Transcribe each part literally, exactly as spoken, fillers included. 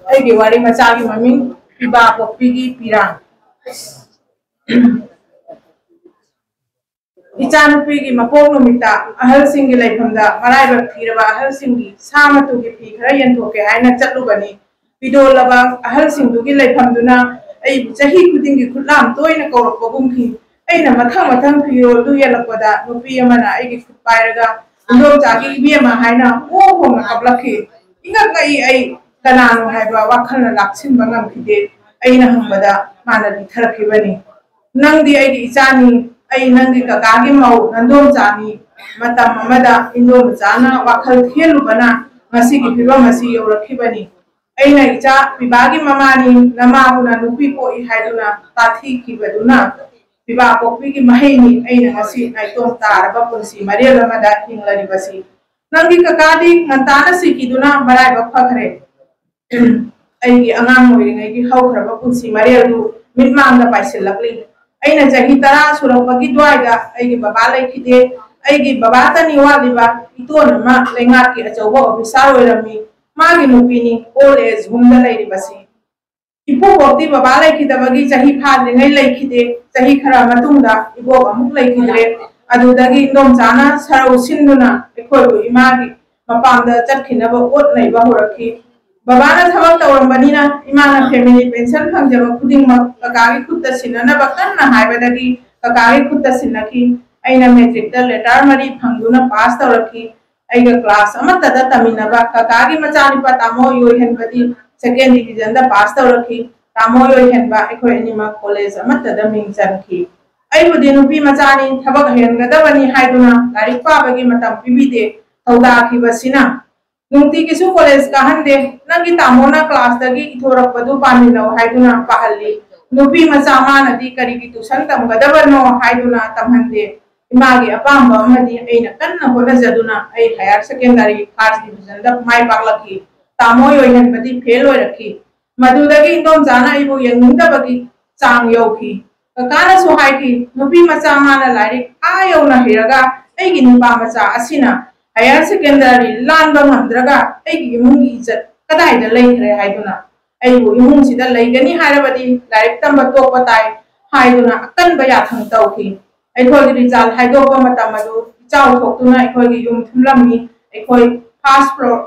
ꯑꯩꯒꯤ ꯋꯥꯔꯤ ꯃꯆꯥꯒꯤ ꯃꯃꯤꯡ ꯄꯤꯕꯥ ꯄꯣꯛꯄꯤꯒꯤ ꯄꯤꯔꯥꯡ꯫ ꯏꯆꯥꯅꯨꯄꯤꯒꯤ ꯃꯄꯣꯛ ꯅꯨꯃꯤꯠꯇ ꯑꯍꯜꯁꯤꯡꯒꯤ ꯂꯩꯐꯝꯗ ꯃꯔꯥꯏꯕꯛ ꯊꯤꯔꯕ ꯑꯍꯜꯁꯤꯡꯒꯤ ꯁꯥ ꯃꯇꯨꯒꯤ ꯐꯤ ꯈꯔ ꯌꯦꯟꯊꯣꯛꯀꯦ ꯍꯥꯏꯅ ꯆꯠꯂꯨꯕꯅꯤ꯫ ꯄꯤꯗꯣꯜꯂꯕ ꯑꯍꯜꯁꯤꯡꯗꯨꯒꯤ ꯂꯩꯐꯝꯗꯨꯅ ꯑꯩꯕꯨ ꯆꯍꯤ ꯈꯨꯗꯤꯡꯒꯤ ꯈꯨꯠꯂꯥꯝ ꯇꯣꯏꯅ ꯀꯧꯔꯛꯄꯒꯨꯝꯈꯤ꯫ ꯑꯩꯅ ꯃꯊꯪ ꯃꯊꯪ ꯐꯤꯔꯣꯜꯗꯨ ꯌꯦꯜꯂꯛꯄꯗ ꯅꯨꯄꯤ ꯑꯃꯅ ꯑꯩꯒꯤ ꯈꯨꯠ ꯄꯥꯏꯔꯒ "ꯏꯟꯗꯣꯝꯆꯥꯒꯤ ꯏꯕꯦꯝꯃ" ꯍꯥꯏꯅ ꯍꯣꯡ ꯍꯣꯡꯅ ꯀꯞꯂꯛꯈꯤ꯫ ꯏꯉꯛ ꯉꯛꯏ ꯑꯩ꯫ ꯀꯅꯥꯅꯣ ꯍꯥꯏꯕ ꯋꯥꯈꯜꯅ ꯂꯥꯛꯁꯤꯟꯕ ꯉꯝꯈꯤꯗꯦ꯫ ꯑꯩꯅ ꯍꯪꯕꯗ ꯃꯥꯅ ꯂꯤꯊꯔꯛꯈꯤꯕꯅꯤ꯫ "ꯅꯪꯗꯤ ꯑꯩꯒꯤ ꯏꯆꯥꯅꯤ, ꯑꯩ ꯅꯪꯒꯤ ꯀꯀꯥꯒꯤ ꯃꯧ ꯅꯟꯗꯣꯝꯆꯥꯅꯤ꯫ ꯃꯇꯝ ꯑꯃꯗ ꯏꯟꯗꯣꯝꯆꯥꯅ ꯋꯥꯈꯜ ꯊꯦꯜꯂꯨꯕꯅ ꯉꯁꯤꯒꯤ ꯐꯤꯕꯝ ꯑꯁꯤ ꯌꯧꯔꯛꯈꯤꯕꯅꯤ꯫ ꯑꯩꯅ ꯏꯆꯥ ꯄꯤꯕꯥꯒꯤ ꯃꯃꯥꯅꯤ, ꯅꯃꯥꯕꯨꯅ ꯅꯨꯄꯤ ꯄꯣꯛꯏ ꯍꯥꯏꯗꯨꯅ ꯇꯥꯊꯤꯈꯤꯕꯗꯨꯅ ꯄꯤꯕꯥ ꯄꯣꯛꯄꯤꯒꯤ ꯃꯍꯩꯅꯤ ꯑꯩꯅ ꯉꯁꯤ ꯅꯥꯏꯇꯣꯝ ꯇꯥꯔꯕ ꯄꯨꯟꯁꯤ ꯃꯔꯦꯜ ꯑꯃꯗ ꯍꯤꯡꯂꯔꯤꯕꯁꯤ꯫ ꯅꯪꯒꯤ ꯀꯀꯥꯗꯤ ꯉꯟꯇꯥꯅ ꯁꯤꯈꯤꯗꯨꯅ ꯃꯔꯥꯏꯕꯛ ꯐꯈ꯭ꯔꯦ꯫" ꯑꯩꯒꯤ ꯑꯉꯥꯡ ꯑꯣꯏꯔꯤꯉꯩꯒꯤ ꯍꯧꯈ꯭ꯔꯕ ꯄꯨꯟꯁꯤ ꯃꯔꯦꯜꯗꯨ ꯃꯤꯠꯃꯥꯡꯗ ꯄꯥꯏꯁꯤꯜꯂꯛꯂꯤ꯫ ꯑꯩꯅ ꯆꯍꯤ ꯇꯔꯥ ꯁꯨꯔꯛꯄꯒꯤ ꯑꯗꯨꯋꯥꯏꯗ ꯑꯩꯒꯤ ꯕꯕꯥ ꯂꯩꯈꯤꯗꯦ꯫ ꯑꯩꯒꯤ ꯕꯕꯥꯇꯅꯤ ꯋꯥꯠꯂꯤꯕ꯫ ꯏꯇꯣꯟ ꯑꯃ ꯂꯩꯉꯥꯛꯀꯤ ꯑꯆꯧꯕ ꯑꯣꯐꯤꯁꯥꯔ ꯑꯣꯏꯔꯝꯃꯤ꯫ ꯃꯥꯒꯤ ꯅꯨꯄꯤꯅꯤ ꯑꯣꯜ ꯑꯦꯖ ꯍꯣꯝꯗ ꯂꯩꯔꯤꯕꯁꯤ꯫ ꯏꯄꯨꯕꯣꯛꯇꯤ ꯕꯕꯥ ꯂꯩꯈꯤꯗꯕꯒꯤ ꯆꯍꯤ ꯐꯥꯗ꯭ꯔꯤꯉꯩ ꯂꯩꯈꯤꯗꯦ꯫ ꯆꯍꯤ ꯈꯔ ꯃꯇꯨꯡꯗ ꯏꯕꯣꯛ ꯑꯃꯨꯛ ꯂꯩꯈꯤꯗ꯭ꯔꯦ꯫ ꯑꯗꯨꯗꯒꯤ ꯏꯟꯗꯣꯝꯆꯥꯅ ꯁꯔꯧ ꯁꯤꯟꯗꯨꯅ ꯑꯩꯈꯣꯏꯕꯨ ꯏꯃꯥꯒꯤ ꯃꯄꯥꯝꯗ ꯆꯠꯈꯤꯅꯕ ꯑꯣꯠ ꯅꯩꯕ ꯍꯧꯔꯛꯈꯤ꯫ ꯕꯕꯥꯅ ꯊꯕꯛ ꯇꯧꯔꯝꯕꯅꯤꯅ ꯏꯃꯥꯅ ꯐꯦꯃꯤꯂꯤ ꯄꯦꯟꯁꯟ ꯐꯪꯖꯕ ꯈꯨꯗꯤꯡꯃꯛ ꯀꯀꯥꯒꯤ ꯈꯨꯠꯇ ꯁꯤꯟꯅꯅꯕ ꯀꯟꯅ ꯍꯥꯏꯕꯗꯒꯤ ꯀꯀꯥꯒꯤ ꯈꯨꯠꯇ ꯁꯤꯟꯅꯈꯤ꯫ ꯑꯩꯅ ꯃꯦꯇ꯭ꯔꯤꯛꯇ ꯂꯦꯇꯔ ꯃꯔꯤ ꯐꯪꯗꯨꯅ ꯄꯥꯁ ꯇꯧꯔꯛꯈꯤ꯫ ꯑꯩꯒ ꯀ꯭ꯂꯥꯁ ꯑꯃꯠꯇꯗ ꯇꯝꯃꯤꯟꯅꯕ ꯀꯀꯥꯒꯤ ꯃꯆꯥꯅꯨꯄꯥ ꯇꯥꯃꯣ ꯌꯣꯏꯍꯟꯕꯗꯤ ꯁꯦꯀꯦꯟ ꯗꯤꯕꯤꯖꯟꯗ ꯄꯥꯁ ꯇꯧꯔꯛꯈꯤ꯫ ꯇꯥꯃꯣ ꯌꯣꯏꯍꯟꯕ ꯑꯩꯈꯣꯏ ꯑꯅꯤꯃꯛ ꯀꯣꯂꯦꯖ ꯑꯃꯠꯇꯗ ꯃꯤꯡ ꯆꯟꯈꯤ꯫ ꯑꯩꯕꯨꯗꯤ ꯅꯨꯄꯤ ꯃꯆꯥꯅꯤ, ꯊꯕꯛ ꯍꯩꯍꯟꯒꯗꯕꯅꯤ ꯍꯥꯏꯗꯨꯅ ꯂꯥꯏꯔꯤꯛ ꯄꯥꯕꯒꯤ ꯃꯇꯝ ꯄꯤꯕꯤꯗꯦ꯫ ꯊꯧꯗꯥꯈꯤꯕꯁꯤꯅ ꯅꯨꯡꯇꯤꯒꯤꯁꯨ ꯀꯣꯂꯦꯖ ꯀꯥꯍꯟꯗꯦ꯫ "ꯅꯪꯒꯤ ꯇꯥꯃꯣꯅ ꯀ꯭ꯂꯥꯁꯇꯒꯤ ꯏꯊꯣꯔꯛꯄꯗꯨ ꯄꯥꯃꯤꯟꯅꯧ" ꯍꯥꯏꯗꯨꯅ ꯄꯥꯍꯜꯂꯤ꯫ ꯅꯨꯄꯤ ꯃꯆꯥ ꯃꯥꯅꯗꯤ ꯀꯔꯤꯒꯤ ꯇ꯭ꯌꯨꯁꯟ ꯇꯝꯒꯗꯕꯅꯣ ꯍꯥꯏꯗꯨꯅ ꯇꯝꯍꯟꯗꯦ꯫ ꯏꯃꯥꯒꯤ ꯑꯄꯥꯝꯕ ꯑꯃꯗꯤ ꯑꯩꯅ ꯀꯟꯅ ꯍꯣꯠꯅꯖꯗꯨꯅ ꯑꯩ ꯍꯥꯌꯔ ꯁꯦꯀꯦꯟꯗꯔꯤ ꯐꯥꯔꯁ ꯗꯤꯕꯤꯖꯟꯗ ꯃꯥꯏ ꯄꯥꯛꯂꯛꯈꯤ꯫ ꯇꯥꯃꯣ ꯌꯣꯏꯍꯟꯕꯗꯤ ꯐꯦꯜ ꯑꯣꯏꯔꯛꯈꯤ꯫ ꯃꯗꯨꯗꯒꯤ ꯏꯟꯗꯣꯝꯆꯥꯅ ꯑꯩꯕꯨ ꯌꯦꯡꯅꯤꯡꯗꯕꯒꯤ ꯆꯥꯡ ꯌꯧꯈꯤ꯫ ꯀꯀꯥꯅꯁꯨ ꯍꯥꯏꯈꯤ, "ꯅꯨꯄꯤ ꯃꯆꯥ ꯃꯥꯅ ꯂꯥꯏꯔꯤꯛ ꯑꯥ ꯌꯧꯅ ꯍꯩꯔꯒ ꯑꯩꯒꯤ ꯅꯨꯄꯥ ꯃꯆꯥ ꯑꯁꯤꯅ ꯍꯥꯌꯔ ꯁꯦꯀꯦꯟꯗꯔꯤ ꯂꯥꯟꯕ ꯉꯝꯗ꯭ꯔꯒ ꯑꯩꯒꯤ ꯏꯃꯨꯡꯒꯤ ꯏꯖꯠ ꯀꯗꯥꯏꯗ ꯂꯩꯈ꯭ꯔꯦ ꯍꯥꯏꯗꯨꯅ, ꯑꯩꯕꯨ ꯏꯃꯨꯡꯁꯤꯗ ꯂꯩꯒꯅꯤ ꯍꯥꯏꯔꯕꯗꯤ ꯂꯥꯏꯔꯤꯛ ꯇꯝꯕ ꯇꯣꯛꯄ ꯇꯥꯏ ꯍꯥꯏꯗꯨꯅ ꯑꯀꯟꯕ ꯌꯥꯊꯪ ꯇꯧꯈꯤ꯫ ꯑꯩꯈꯣꯏꯒꯤ ꯔꯤꯖꯜ ꯍꯥꯏꯗꯣꯛꯄ ꯃꯇꯝ ꯑꯗꯨ ꯏꯆꯥꯎ ꯊꯣꯛꯇꯨꯅ ꯑꯩꯈꯣꯏꯒꯤ ꯌꯨꯝ ꯊꯨꯝꯂꯝꯃꯤ꯫ ꯑꯩꯈꯣꯏ ꯐꯥꯔꯁ ꯐ꯭ꯂꯣꯔ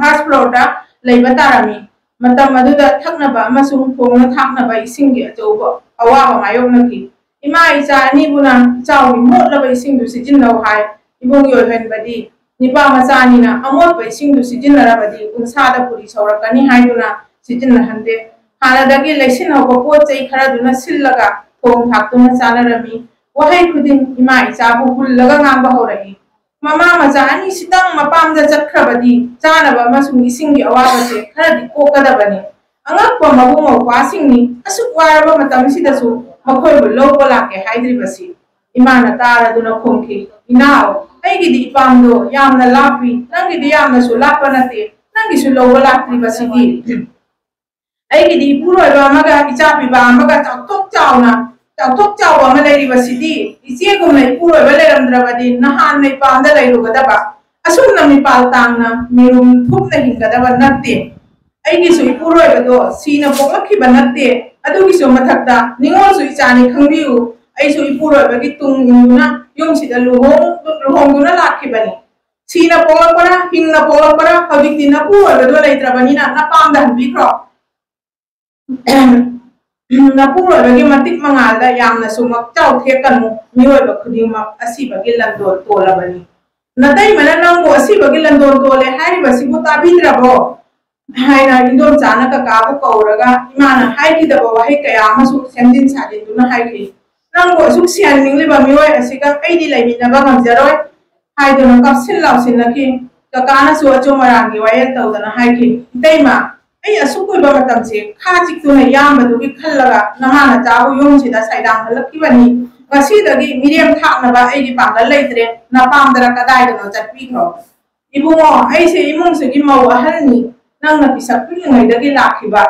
ꯐꯥꯔꯁ ꯐ꯭ꯂꯣꯔꯗ ꯂꯩꯕ ꯇꯥꯔꯝꯃꯤ꯫ ꯃꯇꯝ ꯑꯗꯨꯗ ꯊꯛꯅꯕ ꯑꯃꯁꯨꯡ ꯊꯣꯡꯅ ꯊꯥꯛꯅꯕ ꯏꯁꯤꯡꯒꯤ ꯑꯆꯧꯕ ꯑꯋꯥꯕ ꯃꯥꯌꯣꯛꯅꯈꯤ꯫ ꯏꯃꯥ ꯏꯆꯥ ꯑꯅꯤꯕꯨꯅ ꯏꯆꯥꯎꯒꯤ ꯃꯣꯠꯂꯕ ꯏꯁꯤꯡꯗꯨ ꯁꯤꯖꯤꯟꯅꯧ ꯍꯥꯏ꯫ ꯏꯕꯨꯡꯒꯤ ꯑꯣꯏꯍꯟꯕꯗꯤ ꯅꯤꯄꯥ ꯃꯆꯥ ꯑꯅꯤꯅ ꯑꯃꯣꯠꯄ ꯏꯁꯤꯡꯗꯨ ꯁꯤꯖꯤꯟꯅꯔꯕꯗꯤ ꯎꯟꯁꯥꯗ ꯄꯨꯔꯤ ꯁꯧꯔꯛꯀꯅꯤ ꯍꯥꯏꯗꯨꯅ ꯁꯤꯖꯤꯟꯅꯍꯟꯗꯦ꯫ ꯍꯥꯟꯅꯗꯒꯤ ꯂꯩꯁꯤꯟꯍꯧꯕ ꯄꯣꯠ ꯆꯩ ꯈꯔꯗꯨꯅ ꯁꯤꯜꯂꯒ ꯊꯣꯡ ꯊꯥꯛꯇꯨꯅ ꯆꯥꯅꯔꯝꯃꯤ꯫ ꯋꯥꯍꯩ ꯈꯨꯗꯤꯡ ꯏꯃꯥ ꯏꯆꯥꯕꯨ ꯍꯨꯜꯂꯒ ꯉꯥꯡꯕ ꯍꯧꯔꯛꯏ꯫ ꯃꯃꯥ ꯃꯆꯥ ꯑꯅꯤꯁꯤꯇꯪ ꯃꯄꯥꯝꯗ ꯆꯠꯈ꯭ꯔꯕꯗꯤ ꯆꯥꯅꯕ ꯑꯃꯁꯨꯡ ꯏꯁꯤꯡꯒꯤ ꯑꯋꯥꯕꯁꯦ ꯈꯔꯗꯤ ꯀꯣꯛꯀꯗꯕꯅꯤ꯫ ꯑꯉꯛꯄ ꯃꯕꯨꯡ ꯃꯧꯄ꯭ꯋꯥꯁꯤꯡꯅꯤ꯫ ꯑꯁꯨꯛ ꯋꯥꯔꯕ ꯃꯇꯝꯁꯤꯗꯁꯨ ꯃꯈꯣꯏꯕꯨ ꯂꯧꯕ ꯂꯥꯛꯀꯦ ꯍꯥꯏꯗ꯭ꯔꯤꯕꯁꯤ꯫ ꯏꯃꯥꯅ ꯇꯥꯔꯗꯨꯅ ꯈꯨꯝꯈꯤ, "ꯏꯅꯥꯎ, ꯑꯩꯒꯤꯗꯤ ꯏꯄꯥꯝꯗꯣ ꯌꯥꯝꯅ ꯂꯥꯞꯄꯤ, ꯅꯪꯒꯤꯗꯤ ꯌꯥꯝꯅꯁꯨ ꯂꯥꯞꯄ ꯅꯠꯇꯦ, ꯅꯪꯒꯤꯁꯨ ꯂꯧꯕ ꯂꯥꯛꯇ꯭ꯔꯤꯕꯁꯤꯗꯤ?" ꯑꯩꯒꯤꯗꯤ ꯏꯄꯨꯔꯣꯏꯕ ꯑꯃꯒ ꯏꯆꯥ ꯄꯤꯕ ꯑꯃꯒ ꯆꯥꯎꯊꯣꯛ ꯆꯥꯎꯅ, ꯆꯥꯎꯊꯣꯛ ꯆꯥꯎꯕ ꯑꯃ ꯂꯩꯔꯤꯕꯁꯤꯗꯤ꯫ ꯏꯆꯦꯒꯨꯝꯅ ꯏꯄꯨꯔꯣꯏꯕ ꯂꯩꯔꯝꯗ꯭ꯔꯕꯗꯤ ꯅꯍꯥꯟꯅ ꯏꯄꯥꯝꯗ ꯂꯩꯔꯨꯒꯗꯕ꯫ ꯑꯁꯨꯝꯅ ꯃꯤꯄꯥꯜ ꯇꯥꯡꯅ ꯃꯤꯔꯨꯝ ꯊꯨꯞꯅ ꯍꯤꯡꯒꯗꯕ ꯅꯠꯇꯦ꯫ ꯑꯩꯒꯤꯁꯨ ꯏꯄꯨꯔꯣꯏꯕꯗꯣ ꯁꯤꯅ ꯄꯣꯛꯂꯛꯈꯤꯕ ꯅꯠꯇꯦ꯫ ꯑꯗꯨꯒꯤꯁꯨ ꯃꯊꯛꯇ ꯅꯤꯉꯣꯜꯁꯨ ꯏꯆꯥꯅꯤ ꯈꯪꯕꯤꯌꯨ꯫ ꯑꯩꯁꯨ ꯏꯄꯨꯔꯣꯏꯕꯒꯤ ꯇꯨꯡ ꯏꯟꯗꯨꯅ ꯌꯨꯝꯁꯤꯗ ꯂꯨꯍꯣꯡ-, ꯂꯨꯍꯣꯡꯗꯨꯅ ꯂꯥꯛꯈꯤꯕꯅꯤ꯫ ꯁꯤꯅ ꯄꯣꯛꯂꯛꯄꯅ, ꯍꯤꯡꯅ ꯄꯣꯛꯂꯛꯄꯅ ꯍꯧꯖꯤꯛꯇꯤ ꯅꯄꯨꯔꯣꯏꯕꯗꯣ ꯂꯩꯇ꯭ꯔꯕꯅꯤꯅ ꯅꯄꯥꯝꯗ ꯍꯟꯕꯤꯈ꯭ꯔꯣ꯫ ꯅꯄꯨꯔꯣꯏꯕꯒꯤ ꯃꯇꯤꯛ ꯃꯉꯥꯜꯗ ꯌꯥꯝꯅꯁꯨ ꯃꯛꯆꯥꯎ ꯊꯦꯛꯀꯅꯨ꯫ ꯃꯤꯑꯣꯏꯕ ꯈꯨꯗꯤꯡꯃꯛ ꯑꯁꯤꯕꯒꯤ ꯂꯟꯗꯣꯟ ꯇꯣꯜꯂꯕꯅꯤ꯫ ꯅꯇꯩꯃꯅ ꯅꯪꯕꯨ ꯑꯁꯤꯕꯒꯤ ꯂꯟꯗꯣꯟ ꯇꯣꯜꯂꯦ ꯍꯥꯏꯔꯤꯕꯁꯤꯕꯨ ꯇꯥꯕꯤꯗ꯭ꯔꯕꯣ? ꯍꯥꯏꯅ ꯏꯟꯗꯣꯝꯆꯥꯅ ꯀꯀꯥꯕꯨ ꯀꯧꯔꯒ ꯏꯃꯥꯅ ꯍꯥꯏꯈꯤꯗꯕ ꯋꯥꯍꯩ ꯀꯌꯥ ꯑꯃꯁꯨ ꯁꯦꯝꯖꯤꯟ ꯁꯥꯖꯤꯟꯗꯨꯅ ꯍꯥꯏꯈꯤ꯫ "ꯅꯪꯕꯨ ꯑꯁꯨꯛ ꯁꯤꯍꯟꯅꯤꯡꯂꯤꯕ ꯃꯤꯑꯣꯏ ꯑꯁꯤꯒ ꯑꯩꯗꯤ ꯂꯩꯃꯤꯟꯅꯕ ꯉꯝꯖꯔꯣꯏ" ꯍꯥꯏꯗꯨꯅ ꯀꯥꯞꯁꯤꯟ ꯂꯥꯎꯁꯤꯟꯅꯈꯤ꯫ ꯀꯀꯥꯅꯁꯨ ꯑꯆꯨꯝ ꯑꯔꯥꯟꯒꯤ ꯋꯥꯌꯦꯜ ꯇꯧꯗꯅ ꯍꯥꯏꯈꯤ, "ꯏꯇꯩꯃ, ꯑꯩ ꯑꯁꯨꯛ ꯀꯨꯏꯕ ꯃꯇꯝꯁꯦ ꯈꯥ ꯆꯤꯛꯇꯨꯅ ꯌꯥꯝꯕꯗꯨꯒꯤ ꯈꯜꯂꯒ ꯅꯃꯥ ꯅꯆꯥꯕꯨ ꯌꯨꯝꯁꯤꯗ ꯁꯥꯏꯗꯥꯡꯍꯜꯂꯛꯈꯤꯕꯅꯤ꯫ ꯉꯁꯤꯗꯒꯤ ꯃꯤꯔꯦꯝ ꯊꯥꯛꯅꯕ ꯑꯩꯒꯤ ꯄꯥꯡꯒꯜ ꯂꯩꯇ꯭ꯔꯦ, ꯅꯄꯥꯝꯗꯔ ꯀꯗꯥꯏꯗꯅꯣ ꯆꯠꯄꯤꯈ꯭ꯔꯣ꯫ ꯏꯕꯨꯡꯉꯣ, ꯑꯩꯁꯦ ꯏꯃꯨꯡꯁꯤꯒꯤ ꯃꯧ ꯑꯍꯜꯅꯤ, ꯅꯪꯅ ꯄꯤꯁꯛ ꯄꯤꯛꯂꯤꯉꯩꯗꯒꯤ ꯂꯥꯛꯈꯤꯕ꯫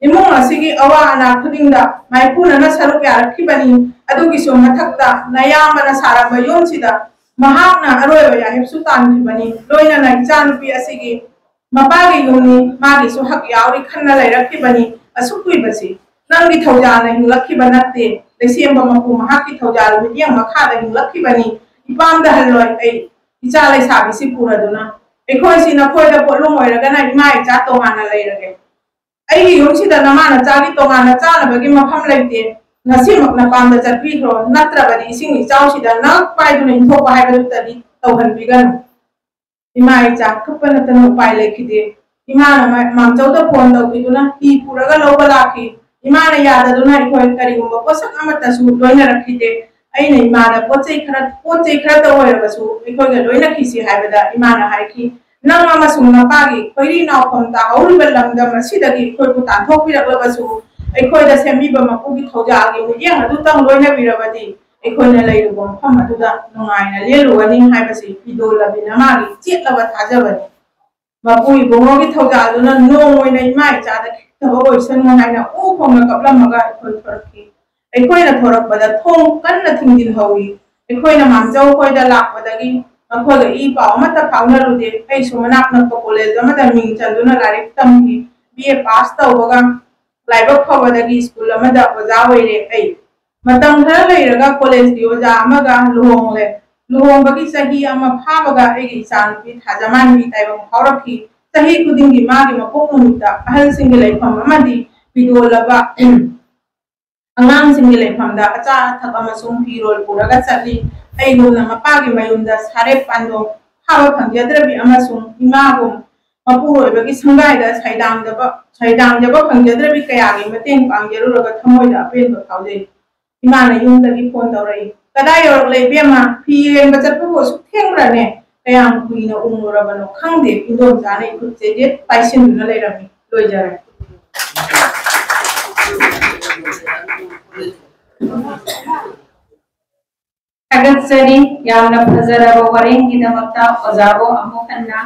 ꯏꯃꯨꯡ ꯑꯁꯤꯒꯤ ꯑꯋꯥ ꯑꯅꯥ ꯈꯨꯗꯤꯡꯗ ꯃꯥꯏꯄꯨꯅꯅ ꯁꯔꯨꯛ ꯌꯥꯔꯛꯈꯤꯕꯅꯤ꯫ ꯑꯗꯨꯒꯤꯁꯨ ꯃꯊꯛꯇ ꯅꯌꯥꯝꯕꯅ ꯁꯥꯔꯝꯕ ꯌꯨꯝꯁꯤꯗ ꯃꯍꯥꯛꯅ ꯑꯔꯣꯏꯕ ꯌꯥꯍꯤꯞꯁꯨ ꯇꯥꯟꯈꯤꯕꯅꯤ, ꯂꯣꯏꯅꯅ ꯏꯆꯥꯅꯨꯄꯤ ꯑꯁꯤꯒꯤ ꯃꯄꯥꯒꯤ ꯌꯨꯝꯅꯤ, ꯃꯥꯒꯤꯁꯨ ꯍꯛ ꯌꯥꯎꯔꯤ ꯈꯟꯅ ꯂꯩꯔꯛꯈꯤꯕꯅꯤ꯫ ꯑꯁꯨꯛ ꯀꯨꯏꯕꯁꯤ ꯅꯪꯒꯤ ꯊꯧꯖꯥꯜꯅ ꯍꯤꯡꯂꯛꯈꯤꯕ ꯅꯠꯇꯦ, ꯂꯩꯁꯦꯝꯕ ꯃꯄꯨ ꯃꯍꯥꯛꯀꯤ ꯊꯧꯖꯥꯜ ꯃꯤꯠꯌꯦꯡ ꯃꯈꯥꯗ ꯍꯤꯡꯂꯛꯈꯤꯕꯅꯤ꯫ ꯏꯄꯥꯝꯗ ꯍꯜꯂꯣꯏ ꯑꯩ, ꯏꯆꯥ ꯂꯩꯁꯥꯕꯤꯁꯤ ꯄꯨꯔꯗꯨꯅ꯫ ꯑꯩꯈꯣꯏꯁꯤ ꯅꯈꯣꯏꯗ ꯄꯣꯠꯂꯨꯝ ꯑꯣꯏꯔꯒꯅ ꯏꯃꯥ ꯏꯆꯥ ꯇꯣꯉꯥꯟꯅ ꯂꯩꯔꯒꯦ꯫ ꯑꯩꯒꯤ ꯌꯨꯝꯁꯤꯗ ꯅꯃꯥ ꯅꯆꯥꯒꯤ ꯇꯣꯉꯥꯟꯅ ꯆꯥꯅꯕꯒꯤ ꯃꯐꯝ ꯂꯩꯇꯦ꯫ ꯉꯁꯤꯃꯛ ꯅꯄꯥꯝꯗ ꯆꯠꯄꯤꯈ꯭ꯔꯣ, ꯅꯠꯇ꯭ꯔꯕꯗꯤ ꯏꯁꯤꯡ ꯏꯆꯥꯎꯁꯤꯗ ꯅꯛ ꯄꯥꯏꯗꯨꯅ ꯏꯟꯊꯣꯛꯄ ꯍꯥꯏꯕꯗꯨꯇꯗꯤ ꯇꯧꯍꯟꯕꯤꯒꯅꯨ꯫ ꯏꯃꯥ ꯏꯆꯥ ꯀꯞꯄ ꯅꯠꯇꯅ ꯎꯄꯥꯏ ꯂꯩꯈꯤꯗꯦ꯫ ꯏꯃꯥꯅ ꯃ-, ꯃꯥꯝꯆꯧꯗ ꯐꯣꯟ ꯇꯧꯕꯤꯗꯨꯅ ꯍꯤ ꯄꯨꯔꯒ ꯂꯧꯕ ꯂꯥꯛꯈꯤ꯫ ꯏꯃꯥꯅ ꯌꯥꯗꯗꯨꯅ ꯑꯩꯈꯣꯏ ꯀꯔꯤꯒꯨꯝꯕ ꯄꯣꯠꯁꯛ ꯑꯃꯠꯇꯁꯨ ꯂꯣꯏꯅꯔꯛꯈꯤꯗꯦ꯫ ꯑꯩꯅ ꯏꯃꯥꯗ ꯄꯣꯠ ꯆꯩ ꯈꯔ, ꯄꯣꯠ ꯆꯩ ꯈꯔꯇ ꯑꯣꯏꯔꯕꯁꯨ ꯑꯩꯈꯣꯏꯒ ꯂꯣꯏꯅꯈꯤꯁꯤ ꯍꯥꯏꯕꯗ ꯏꯃꯥꯅ ꯍꯥꯏꯈꯤ, "ꯅꯪ ꯑꯃꯁꯨꯡ ꯅꯄꯥꯒꯤ ꯈꯣꯏꯔꯤ ꯅꯥꯎꯐꯝ ꯇꯥꯍꯧꯔꯤꯕ ꯂꯝꯗꯝ ꯑꯁꯤꯗꯒꯤ ꯑꯩꯈꯣꯏꯕꯨ ꯇꯥꯟꯊꯣꯛꯄꯤꯔꯛꯂꯕꯁꯨ, ꯑꯩꯈꯣꯏꯗ ꯁꯦꯝꯕꯤꯕ ꯃꯄꯨꯒꯤ ꯊꯧꯖꯥꯜꯒꯤ ꯃꯤꯠꯌꯦꯡ ꯑꯗꯨꯇꯪ ꯂꯣꯏꯅꯕꯤꯔꯕꯗꯤ ꯑꯩꯈꯣꯏꯅ ꯂꯩꯔꯨꯕ ꯃꯐꯝ ꯑꯗꯨꯗ ꯅꯨꯡꯉꯥꯏꯅ ꯂꯦꯜꯂꯨꯒꯅꯤ" ꯍꯥꯏꯕꯁꯤ ꯏꯗꯣꯜꯂꯕꯤ ꯅꯃꯥꯒꯤ ꯆꯦꯠꯂꯕ ꯊꯥꯖꯕꯅꯤ꯫ ꯃꯄꯨ ꯏꯕꯨꯡꯉꯣꯒꯤ ꯊꯧꯖꯥꯜꯗꯨꯅ ꯅꯣꯡ ꯑꯣꯏꯅ ꯏꯃꯥ ꯏꯆꯥꯗ ꯈꯤꯛꯊꯕ ꯑꯣꯏꯁꯅꯨ ꯍꯥꯏꯅ ꯎ ꯈꯣꯡꯅ ꯀꯞꯂꯝꯃꯒ ꯑꯩꯈꯣꯏ ꯊꯣꯔꯛꯈꯤ꯫ ꯑꯩꯈꯣꯏꯅ ꯊꯣꯔꯛꯄꯗ ꯊꯣꯡ ꯀꯟꯅ ꯊꯤꯡꯖꯤꯟꯍꯧꯏ꯫ ꯑꯩꯈꯣꯏꯅ ꯃꯥꯝꯆꯧ ꯈꯣꯏꯗ ꯂꯥꯛꯄꯗꯒꯤ ꯃꯈꯣꯏꯒ ꯏ ꯄꯥꯎ ꯑꯃꯠꯇ ꯐꯥꯎꯅꯔꯨꯗꯦ꯫ ꯑꯩꯁꯨ ꯃꯅꯥꯛ ꯅꯛꯄ ꯀꯣꯂꯦꯖ ꯑꯃꯗ ꯃꯤꯡ ꯆꯟꯗꯨꯅ ꯂꯥꯏꯔꯤꯛ ꯇꯝꯈꯤ꯫ ꯕꯤ ꯑꯦ ꯄꯥꯁ ꯇꯧꯕꯒ ꯂꯥꯏꯕꯛ ꯐꯕꯗꯒꯤ ꯁ꯭ꯀꯨꯜ ꯑꯃꯗ ꯑꯣꯖꯥ ꯑꯣꯏꯔꯦ꯫ ꯑꯩ ꯃꯇꯝ ꯈꯔ ꯂꯩꯔꯒ ꯀꯣꯂꯦꯖꯀꯤ ꯑꯣꯖꯥ ꯑꯃꯒ ꯂꯨꯍꯣꯡꯂꯦ꯫ ꯂꯨꯍꯣꯡꯕꯒꯤ ꯆꯍꯤ ꯑꯃ ꯐꯥꯕꯒ ꯑꯩꯒꯤ ꯏꯆꯥꯅꯨꯄꯤ ꯊꯥꯖꯃꯥꯟꯕꯤ ꯇꯥꯏꯕꯪ ꯐꯥꯎꯔꯛꯈꯤ꯫ ꯆꯍꯤ ꯈꯨꯗꯤꯡꯒꯤ ꯃꯥꯒꯤ ꯃꯄꯣꯛ ꯅꯨꯃꯤꯠꯇ ꯑꯍꯜꯁꯤꯡꯒꯤ ꯂꯩꯐꯝ ꯑꯃꯗꯤ ꯃꯤꯔꯣꯜꯂꯕ ꯑꯉꯥꯡꯁꯤꯡꯒꯤ ꯂꯩꯐꯝꯗ ꯑꯆꯥ ꯑꯊꯛ ꯑꯃꯁꯨꯡ ꯐꯤꯔꯣꯜ ꯄꯨꯔꯒ ꯆꯠꯂꯤ꯫ ꯑꯩꯒꯨꯝꯅ ꯃꯄꯥꯒꯤ ꯃꯌꯨꯝꯗ ꯁꯥꯔꯦꯞ ꯄꯥꯟꯗꯣꯡ ꯐꯥꯕ ꯐꯪꯖꯗ꯭ꯔꯕꯤ ꯑꯃꯁꯨꯡ ꯏꯃꯥꯒꯨꯝ ꯃꯄꯨꯔꯣꯏꯕꯒꯤ ꯁꯪꯒꯥꯏꯗ ꯁꯩꯗꯥꯡꯗꯕ, ꯁꯩꯗꯥꯡꯖꯕ ꯐꯪꯖꯗ꯭ꯔꯕꯤ ꯀꯌꯥꯒꯤ ꯃꯇꯦꯡ ꯄꯥꯡꯖꯔꯨꯔꯒ ꯊꯃꯣꯏꯗ ꯑꯄꯦꯟꯕ ꯐꯥꯎꯖꯩ꯫ ꯏꯃꯥꯅ ꯌꯨꯝꯗꯒꯤ ꯐꯣꯟ ꯇꯧꯔꯛꯏ, "ꯀꯗꯥꯏ ꯌꯧꯔꯛꯂꯦ ꯏꯕꯦꯝꯃ? ꯐꯤ ꯌꯦꯡꯕ ꯆꯠꯄꯕꯨ ꯑꯁꯨꯛ ꯊꯦꯡꯕ꯭ꯔꯅꯦ? ꯀꯌꯥꯝ ꯀꯨꯏꯅ ꯎꯡꯂꯨꯔꯕꯅꯣ ꯈꯪꯗꯦ, ꯏꯟꯗꯣꯝꯆꯥꯅ ꯏꯈꯨꯠ ꯆꯦꯖꯦꯠ ꯄꯥꯏꯁꯤꯟꯗꯨꯅ ꯂꯩꯔꯝꯃꯤ"꯫ ꯂꯣꯏꯖꯔꯦ꯫ ꯊꯥꯒꯠꯆꯔꯤ꯫ ꯌꯥꯝꯅ ꯐꯖꯔꯕ ꯋꯥꯔꯦꯡꯒꯤꯗꯃꯛꯇ ꯑꯣꯖꯥꯕꯨ ꯑꯃꯨꯛ ꯍꯟꯅ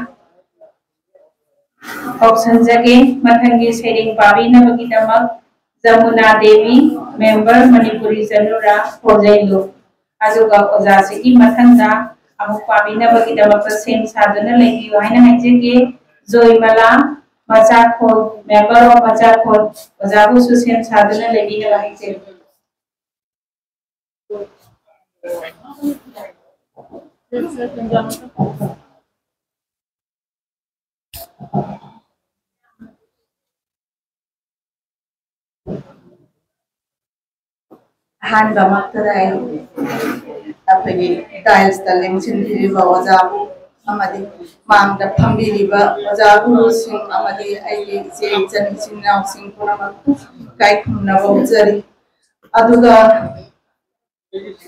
ꯀꯧꯁꯟꯖꯒꯦ꯫ ꯃꯊꯪꯒꯤ ꯁꯩꯔꯦꯡ ꯄꯥꯕꯤꯅꯕꯒꯤꯗꯃꯛ ꯖꯃꯨꯅꯥ ꯗꯦꯕꯤ, ꯃꯦꯝꯕꯔ ꯃꯅꯤꯄꯨꯔꯤ ꯆꯅꯨꯔꯥ, ꯈꯣꯟꯖꯩꯂꯨ꯫ ꯑꯗꯨꯒ ꯑꯣꯖꯥꯁꯤꯒꯤ ꯃꯊꯪꯗ ꯑꯃꯨꯛ ꯄꯥꯕꯤꯅꯕꯒꯤꯗꯃꯛꯇ ꯁꯦꯝ ꯁꯥꯗꯨꯅ ꯂꯩꯕꯤꯌꯨ ꯍꯥꯏꯅ ꯍꯥꯏꯖꯒꯦ꯫ ꯖꯣꯏꯃꯂꯥ ꯃꯆꯥꯈꯣꯜ, member of ꯃꯆꯥꯈꯣꯜ, ꯑꯣꯖꯥꯕꯨꯁꯨ ꯁꯦꯝ ꯁꯥꯗꯨꯅ ꯂꯩꯕꯤꯅꯕ ꯍꯥꯏꯖꯔꯤ꯫ ꯑꯍꯥꯟꯕꯃꯛꯇꯗ ꯑꯩ ꯑꯩꯈꯣꯏꯒꯤ dais ꯇ ꯂꯦꯡꯁꯤꯟꯕꯤꯔꯤꯕ ꯑꯣꯖꯥꯕꯨ ꯑꯃꯗꯤ ꯃꯥꯡꯗ ꯐꯝꯕꯤꯔꯤꯕ ꯑꯣꯖꯥ ꯒꯨꯔꯨꯁꯤꯡ ꯑꯃꯗꯤ ꯑꯩꯒꯤ ꯏꯆꯦ ꯏꯆꯟ ꯏꯆꯤꯟ ꯏꯅꯥꯎꯁꯤꯡ ꯄꯨꯝꯅꯃꯛꯄꯨ ꯏꯀꯥꯏ ꯈꯨꯝꯅꯕ ꯎꯠꯆꯔꯤ꯫ ꯑꯗꯨꯒ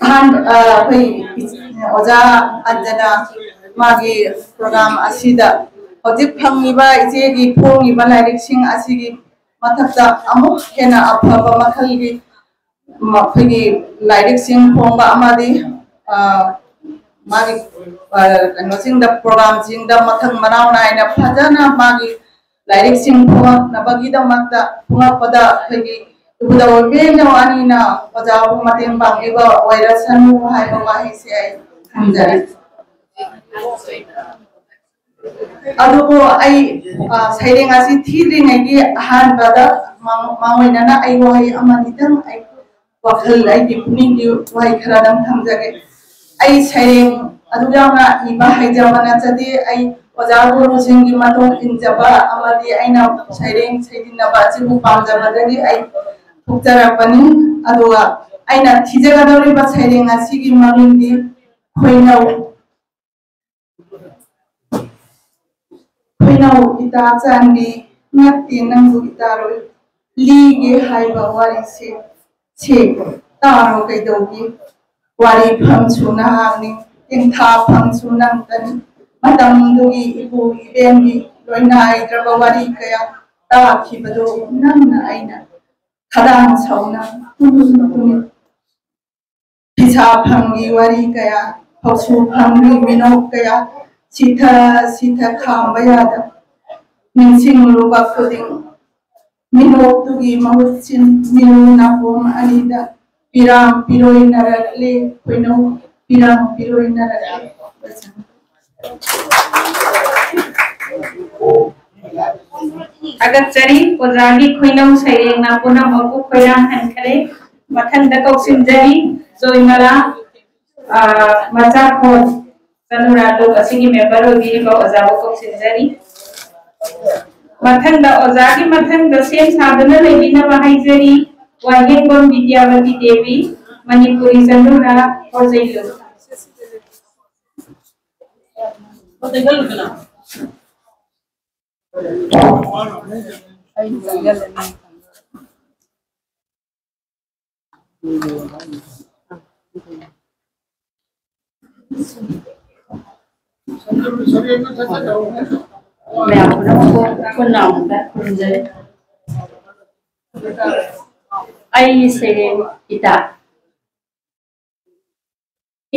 ꯑꯍꯥꯟꯕ, ꯑ, ꯑꯩꯈꯣꯏ ꯑꯣꯖꯥ ꯑꯟꯖꯅꯥ ꯃꯥꯒꯤ program ꯑꯁꯤꯗ ꯍꯧꯖꯤꯛ ꯐꯪꯉꯤꯕ ꯏꯆꯦꯒꯤ ꯐꯣꯡꯉꯤꯕ ꯂꯥꯏꯔꯤꯛꯁꯤꯡ ꯑꯁꯤꯒꯤ ꯃꯊꯛꯇ ꯑꯃꯨꯛ ꯍꯦꯟꯅ ꯑꯐꯕ ꯃꯈꯜꯒꯤ ꯃ-, ꯑꯩꯈꯣꯏꯒꯤ ꯂꯥꯏꯔꯤꯛꯁꯤꯡ ꯐꯣꯡꯕ ꯑꯃꯗꯤ, ꯑ, ꯃꯥꯒꯤ, ꯑ, ꯀꯩꯅꯣꯁꯤꯡꯗ, program ꯁꯤꯡꯗ ꯃꯊꯪ ꯃꯅꯥꯎ ꯅꯥꯏꯅ ꯐꯖꯅ ꯃꯥꯒꯤ ꯂꯥꯏꯔꯤꯛꯁꯤꯡ ꯐꯣꯡꯉꯛꯅꯕꯒꯤꯗꯃꯛꯇ ꯐꯣꯡꯉꯛꯄꯗ ꯑꯩꯈꯣꯏꯒꯤ ꯏꯕꯨꯙꯧ ꯏꯕꯦꯟꯅ ꯑꯅꯤꯅ ꯑꯣꯖꯥꯕꯨ ꯃꯇꯦꯡ ꯄꯥꯡꯕꯤꯕ ꯑꯣꯏꯔꯁꯅꯨ ꯍꯥꯏꯕ ꯋꯥꯍꯩꯁꯦ ꯑꯩ ꯊꯝꯖꯔꯤ꯫ ꯑꯗꯨꯕꯨ ꯑꯩ, ꯑ, ꯁꯩꯔꯦꯡ ꯑꯁꯤ ꯊꯤꯗ꯭ꯔꯤꯉꯩꯒꯤ ꯑꯍꯥꯟꯕꯗ ꯃꯥ-, ꯃꯥꯡꯑꯣꯏꯅꯅ ꯑꯩ ꯋꯥꯍꯩ ꯑꯃꯅꯤꯇꯪ ꯑꯩ ꯋꯥꯈꯜ, ꯑꯩꯒꯤ ꯄꯨꯛꯅꯤꯡꯒꯤ ꯋꯥꯍꯩ ꯈꯔꯗꯪ ꯊꯝꯖꯒꯦ꯫ ꯑꯩ ꯁꯩꯔꯦꯡ ꯑꯗꯨ ꯌꯥꯝꯅ ꯏꯕ ꯍꯩꯖꯕ ꯅꯠꯆꯗꯦ꯫ ꯑꯩ ꯑꯣꯖꯥ ꯒꯨꯔꯨꯁꯤꯡꯒꯤ ꯃꯇꯨꯡ ꯏꯟꯖꯕ ꯑꯃꯗꯤ ꯑꯩꯅ ꯁꯩꯔꯦꯡ ꯁꯩꯖꯤꯟꯅꯕ ꯑꯁꯤꯕꯨ ꯄꯥꯝꯖꯕꯗꯒꯤ ꯑꯩ ꯊꯣꯛꯆꯔꯛꯄꯅꯤ꯫ ꯑꯗꯨꯒ ꯑꯩꯅ ꯊꯤꯖꯒꯗꯧꯔꯤꯕ ꯁꯩꯔꯦꯡ ꯑꯁꯤꯒꯤ ꯃꯃꯤꯡꯗꯤ ꯈꯣꯏꯅꯧ꯫ ꯈꯣꯏꯅꯧ ꯏꯇꯥ ꯆꯥꯟꯕꯤ, ꯅꯠꯇꯦ ꯅꯪꯕꯨ ꯏꯇꯥꯔꯣꯏ, ꯂꯤꯒꯦ ꯍꯥꯏꯕ ꯋꯥꯔꯤꯁꯦ ꯁꯦ ꯇꯥꯔꯣ ꯀꯩꯗꯧꯒꯦ꯫ ꯋꯥꯔꯤ ꯐꯝꯁꯨ ꯅꯍꯥꯛꯅꯤ, ꯇꯦꯡꯊꯥ ꯐꯝꯁꯨ ꯅꯪꯇꯅꯤ꯫ ꯃꯇꯝꯗꯨꯒꯤ ꯏꯄꯨ ꯏꯕꯦꯟꯒꯤ ꯂꯣꯏꯅꯥꯏꯗ꯭ꯔꯕ ꯋꯥꯔꯤ ꯀꯌꯥ ꯇꯥꯈꯤꯕꯗꯨ ꯅꯪꯅ ꯑꯩꯅ ꯈꯗꯥꯡ ꯁꯧꯅ ꯇꯨꯃꯤꯟ ꯇꯨꯃꯤꯟ ꯐꯤꯁꯥ ꯐꯪꯒꯤ ꯋꯥꯔꯤ ꯀꯌꯥ, ꯐꯧꯁꯨ ꯐꯪꯒꯤ ꯃꯤꯅꯣꯛ ꯀꯌꯥ, ꯁꯤꯊ ꯁꯤꯊ ꯈꯥꯝꯕ ꯌꯥꯗ ꯅꯤꯡꯁꯤꯡꯂꯨꯕ ꯈꯨꯗꯤꯡ, ꯃꯤꯅꯣꯛꯇꯨꯒꯤ ꯃꯍꯨꯠ ꯁꯤꯟ ꯃꯤꯔꯨ ꯅꯥꯄꯣꯝ ꯑꯅꯤꯗ ꯄꯤꯔꯥꯡ ꯄꯤꯔꯣꯏꯅꯔꯛꯂꯦ, ꯈꯣꯏꯅꯧ ꯄꯤꯔꯥꯡ ꯄꯤꯔꯣꯏꯅꯔꯛꯂꯦ꯫ ꯊꯥꯒꯠꯆꯔꯤ꯫ ꯑꯣꯖꯥꯒꯤ ꯈꯣꯏꯅꯧ ꯁꯩꯔꯦꯡꯅ ꯄꯨꯝꯅꯃꯛꯄꯨ ꯈꯣꯏꯔꯥꯡꯍꯟꯈ꯭ꯔꯦ꯫ ꯃꯊꯪꯗ ꯀꯧꯁꯤꯟꯖꯔꯤ, ꯖꯣꯏꯃꯂꯥ, ꯑ, ꯃꯆꯥꯈꯣꯜ ꯆꯅꯨꯔꯥꯂꯨꯞ ꯑꯁꯤꯒꯤ ꯃꯦꯝꯕꯔ ꯑꯣꯏꯕꯤꯔꯤꯕ ꯑꯣꯖꯥꯕꯨ ꯀꯧꯁꯤꯟꯖꯔꯤ꯫ ꯃꯊꯪꯗ, ꯑꯣꯖꯥꯒꯤ ꯃꯊꯪꯗ ꯁꯦꯝ ꯁꯥꯗꯨꯅ ꯂꯩꯕꯤꯅꯕ ꯍꯥꯏꯖꯔꯤ, ꯋꯥꯍꯦꯡꯕꯝ ꯕꯤꯗ꯭ꯌꯥꯕꯇꯤ ꯗꯦꯕꯤ, ꯃꯅꯤꯄꯨꯔꯤ ꯆꯅꯨꯔꯥ ꯍꯣꯖꯩꯂꯨ꯫ ꯃꯌꯥꯝ ꯄꯨꯝꯅꯃꯛꯄꯨ ꯄꯨꯟꯅ ꯑꯃꯨꯛꯇ ꯈꯨꯔꯨꯝꯖꯔꯤ꯫ ꯑꯩꯒꯤ ꯁꯩꯔꯦꯡ ꯏꯇꯥ꯫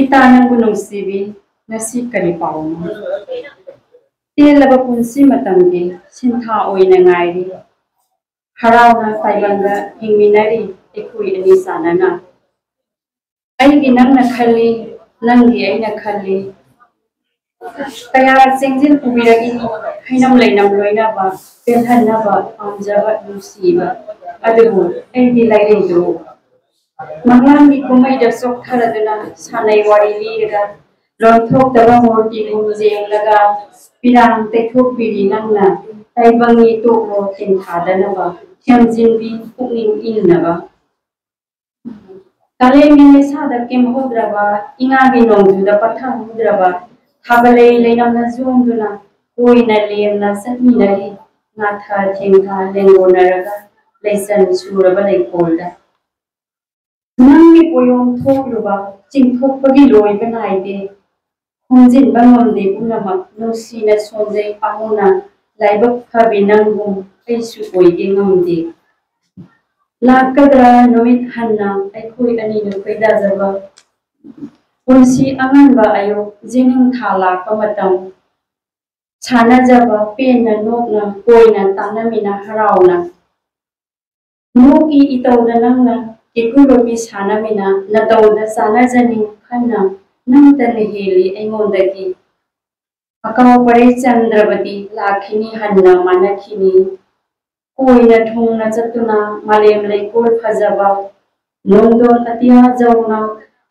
ꯏꯇꯥ ꯅꯪꯕꯨ ꯅꯨꯡꯁꯤꯕꯤ, ꯉꯁꯤ ꯀꯔꯤ ꯄꯥꯎꯅꯣ? ꯇꯦꯜꯂꯕ ꯄꯨꯟꯁꯤ ꯃꯇꯝꯒꯤ ꯁꯤꯟꯊꯥ ꯑꯣꯏꯅ ꯉꯥꯏꯔꯤ꯫ ꯍꯔꯥꯎꯅ ꯇꯥꯏꯕꯪꯗ ꯍꯤꯡꯃꯤꯟꯅꯔꯤ ꯑꯩꯈꯣꯏ ꯑꯅꯤ ꯆꯥꯟꯅꯅ꯫ ꯑꯩꯒꯤ ꯅꯪꯅ ꯈꯜꯂꯤ, ꯅꯪꯒꯤ ꯑꯩꯅ ꯈꯜꯂꯤ꯫ ꯀꯌꯥ ꯆꯦꯡꯖꯤꯜ ꯄꯨꯕꯤꯔꯛꯏ, ꯍꯩꯅꯝ ꯂꯩꯅꯝ ꯂꯣꯏꯅꯕ, ꯄꯦꯜꯍꯟꯅꯕ ꯄꯥꯝꯖꯕ ꯅꯨꯡꯁꯤꯕ꯫ ꯑꯗꯨꯕꯨ ꯑꯩꯗꯤ ꯂꯥꯏꯔꯩꯗ꯭ꯔꯣ? ꯃꯪꯂꯥꯟꯒꯤ ꯀꯨꯝꯍꯩꯗ ꯆꯣꯛꯊꯔꯗꯨꯅ ꯁꯥꯟꯅꯩ ꯋꯥꯔꯤ ꯂꯤꯔꯒ, ꯂꯣꯟꯊꯣꯛꯇꯕ ꯃꯨꯔꯇꯤꯕꯨ ꯌꯦꯡꯂꯒ, ꯄꯤꯔꯥꯡ ꯇꯩꯊꯣꯛꯄꯤꯔꯤ ꯅꯪꯅ꯫ ꯇꯥꯏꯕꯪꯒꯤ ꯇꯣꯛꯂꯣ ꯇꯦꯟꯊꯥꯗꯅꯕ, ꯊꯦꯝꯖꯤꯟꯕꯤ ꯄꯨꯛꯅꯤꯡ ꯏꯪꯅꯕ꯫ ꯀꯥꯂꯦꯟꯒꯤ ꯃꯩꯁꯥꯗ ꯀꯦꯝꯍꯧꯗ꯭ꯔꯕ, ꯏꯉꯥꯒꯤ ꯅꯣꯡꯖꯨꯗ ꯄꯠꯊꯍꯧꯗ꯭ꯔꯕ, ꯊꯥꯕꯜꯂꯩ ꯂꯩꯅꯝꯅ ꯌꯣꯝꯗꯨꯅ ꯀꯣꯏꯅ ꯂꯦꯝꯅ ꯆꯠꯃꯤꯟꯅꯔꯤ꯫ ꯉꯥꯊ ꯊꯦꯡꯊ ꯂꯦꯡꯒꯣꯟꯅꯔꯒ ꯂꯩꯆꯟ ꯁꯨꯔꯕ ꯂꯩꯀꯣꯜꯗ꯫ ꯅꯪꯒꯤ ꯄꯣꯌꯣꯝ ꯊꯣꯛꯂꯨꯕ ꯆꯤꯡꯊꯣꯛꯄꯒꯤ ꯂꯣꯏꯕ ꯅꯥꯏꯗꯦ꯫ ꯈꯣꯝꯖꯤꯟꯕ ꯉꯝꯗꯦ ꯄꯨꯝꯅꯃꯛ ꯅꯨꯡꯁꯤꯅ ꯁꯣꯟꯖꯩ ꯄꯥꯃꯨꯅ꯫ ꯂꯥꯏꯕꯛ ꯐꯕꯤ ꯅꯪꯕꯨ ꯑꯩꯁꯨ ꯑꯣꯏꯒꯦ ꯉꯝꯗꯦ꯫ ꯂꯥꯛꯀꯗ꯭ꯔꯥ ꯅꯨꯃꯤꯠ ꯍꯟꯅ ꯑꯩꯈꯣꯏ ꯑꯅꯤꯅ ꯈꯣꯏꯗꯥꯖꯕ? ꯄꯨꯟꯁꯤ ꯑꯉꯟꯕ ꯑꯌꯨꯛ ꯖꯤꯅꯤꯡꯊꯥ ꯂꯥꯛꯄ ꯃꯇꯝ꯫ ꯁꯥꯟꯅꯖꯕ ꯄꯦꯟꯅ ꯅꯣꯛꯅ ꯀꯣꯏꯅ ꯇꯥꯟꯅꯃꯤꯟꯅ ꯍꯔꯥꯎꯅ꯫ ꯅꯣꯛꯏ ꯏꯇꯧꯗ ꯅꯪꯅ ꯀꯦꯀꯨ ꯂꯣꯠꯄꯤ ꯁꯥꯟꯅꯃꯤꯅ ꯅꯇꯧꯗ ꯆꯥꯟꯅꯖꯅꯤꯡ ꯈꯟꯅ ꯅꯪꯇꯅ ꯍꯦꯜꯂꯤ ꯑꯩꯉꯣꯟꯗꯒꯤ꯫ ꯑꯀꯥꯎ ꯄꯔꯩ ꯆꯟꯗ꯭ꯔꯕꯗꯤ ꯂꯥꯛꯈꯤꯅꯤ, ꯍꯟꯅ ꯃꯥꯟꯅꯈꯤꯅꯤ꯫ ꯀꯣꯏꯅ ꯊꯨꯡꯅ ꯆꯠꯇꯨꯅ ꯃꯥꯂꯦꯝ ꯂꯩꯀꯣꯜ ꯐꯖꯕ, ꯅꯣꯡꯗꯣꯟ ꯑꯇꯤꯌꯥ ꯖꯧꯅ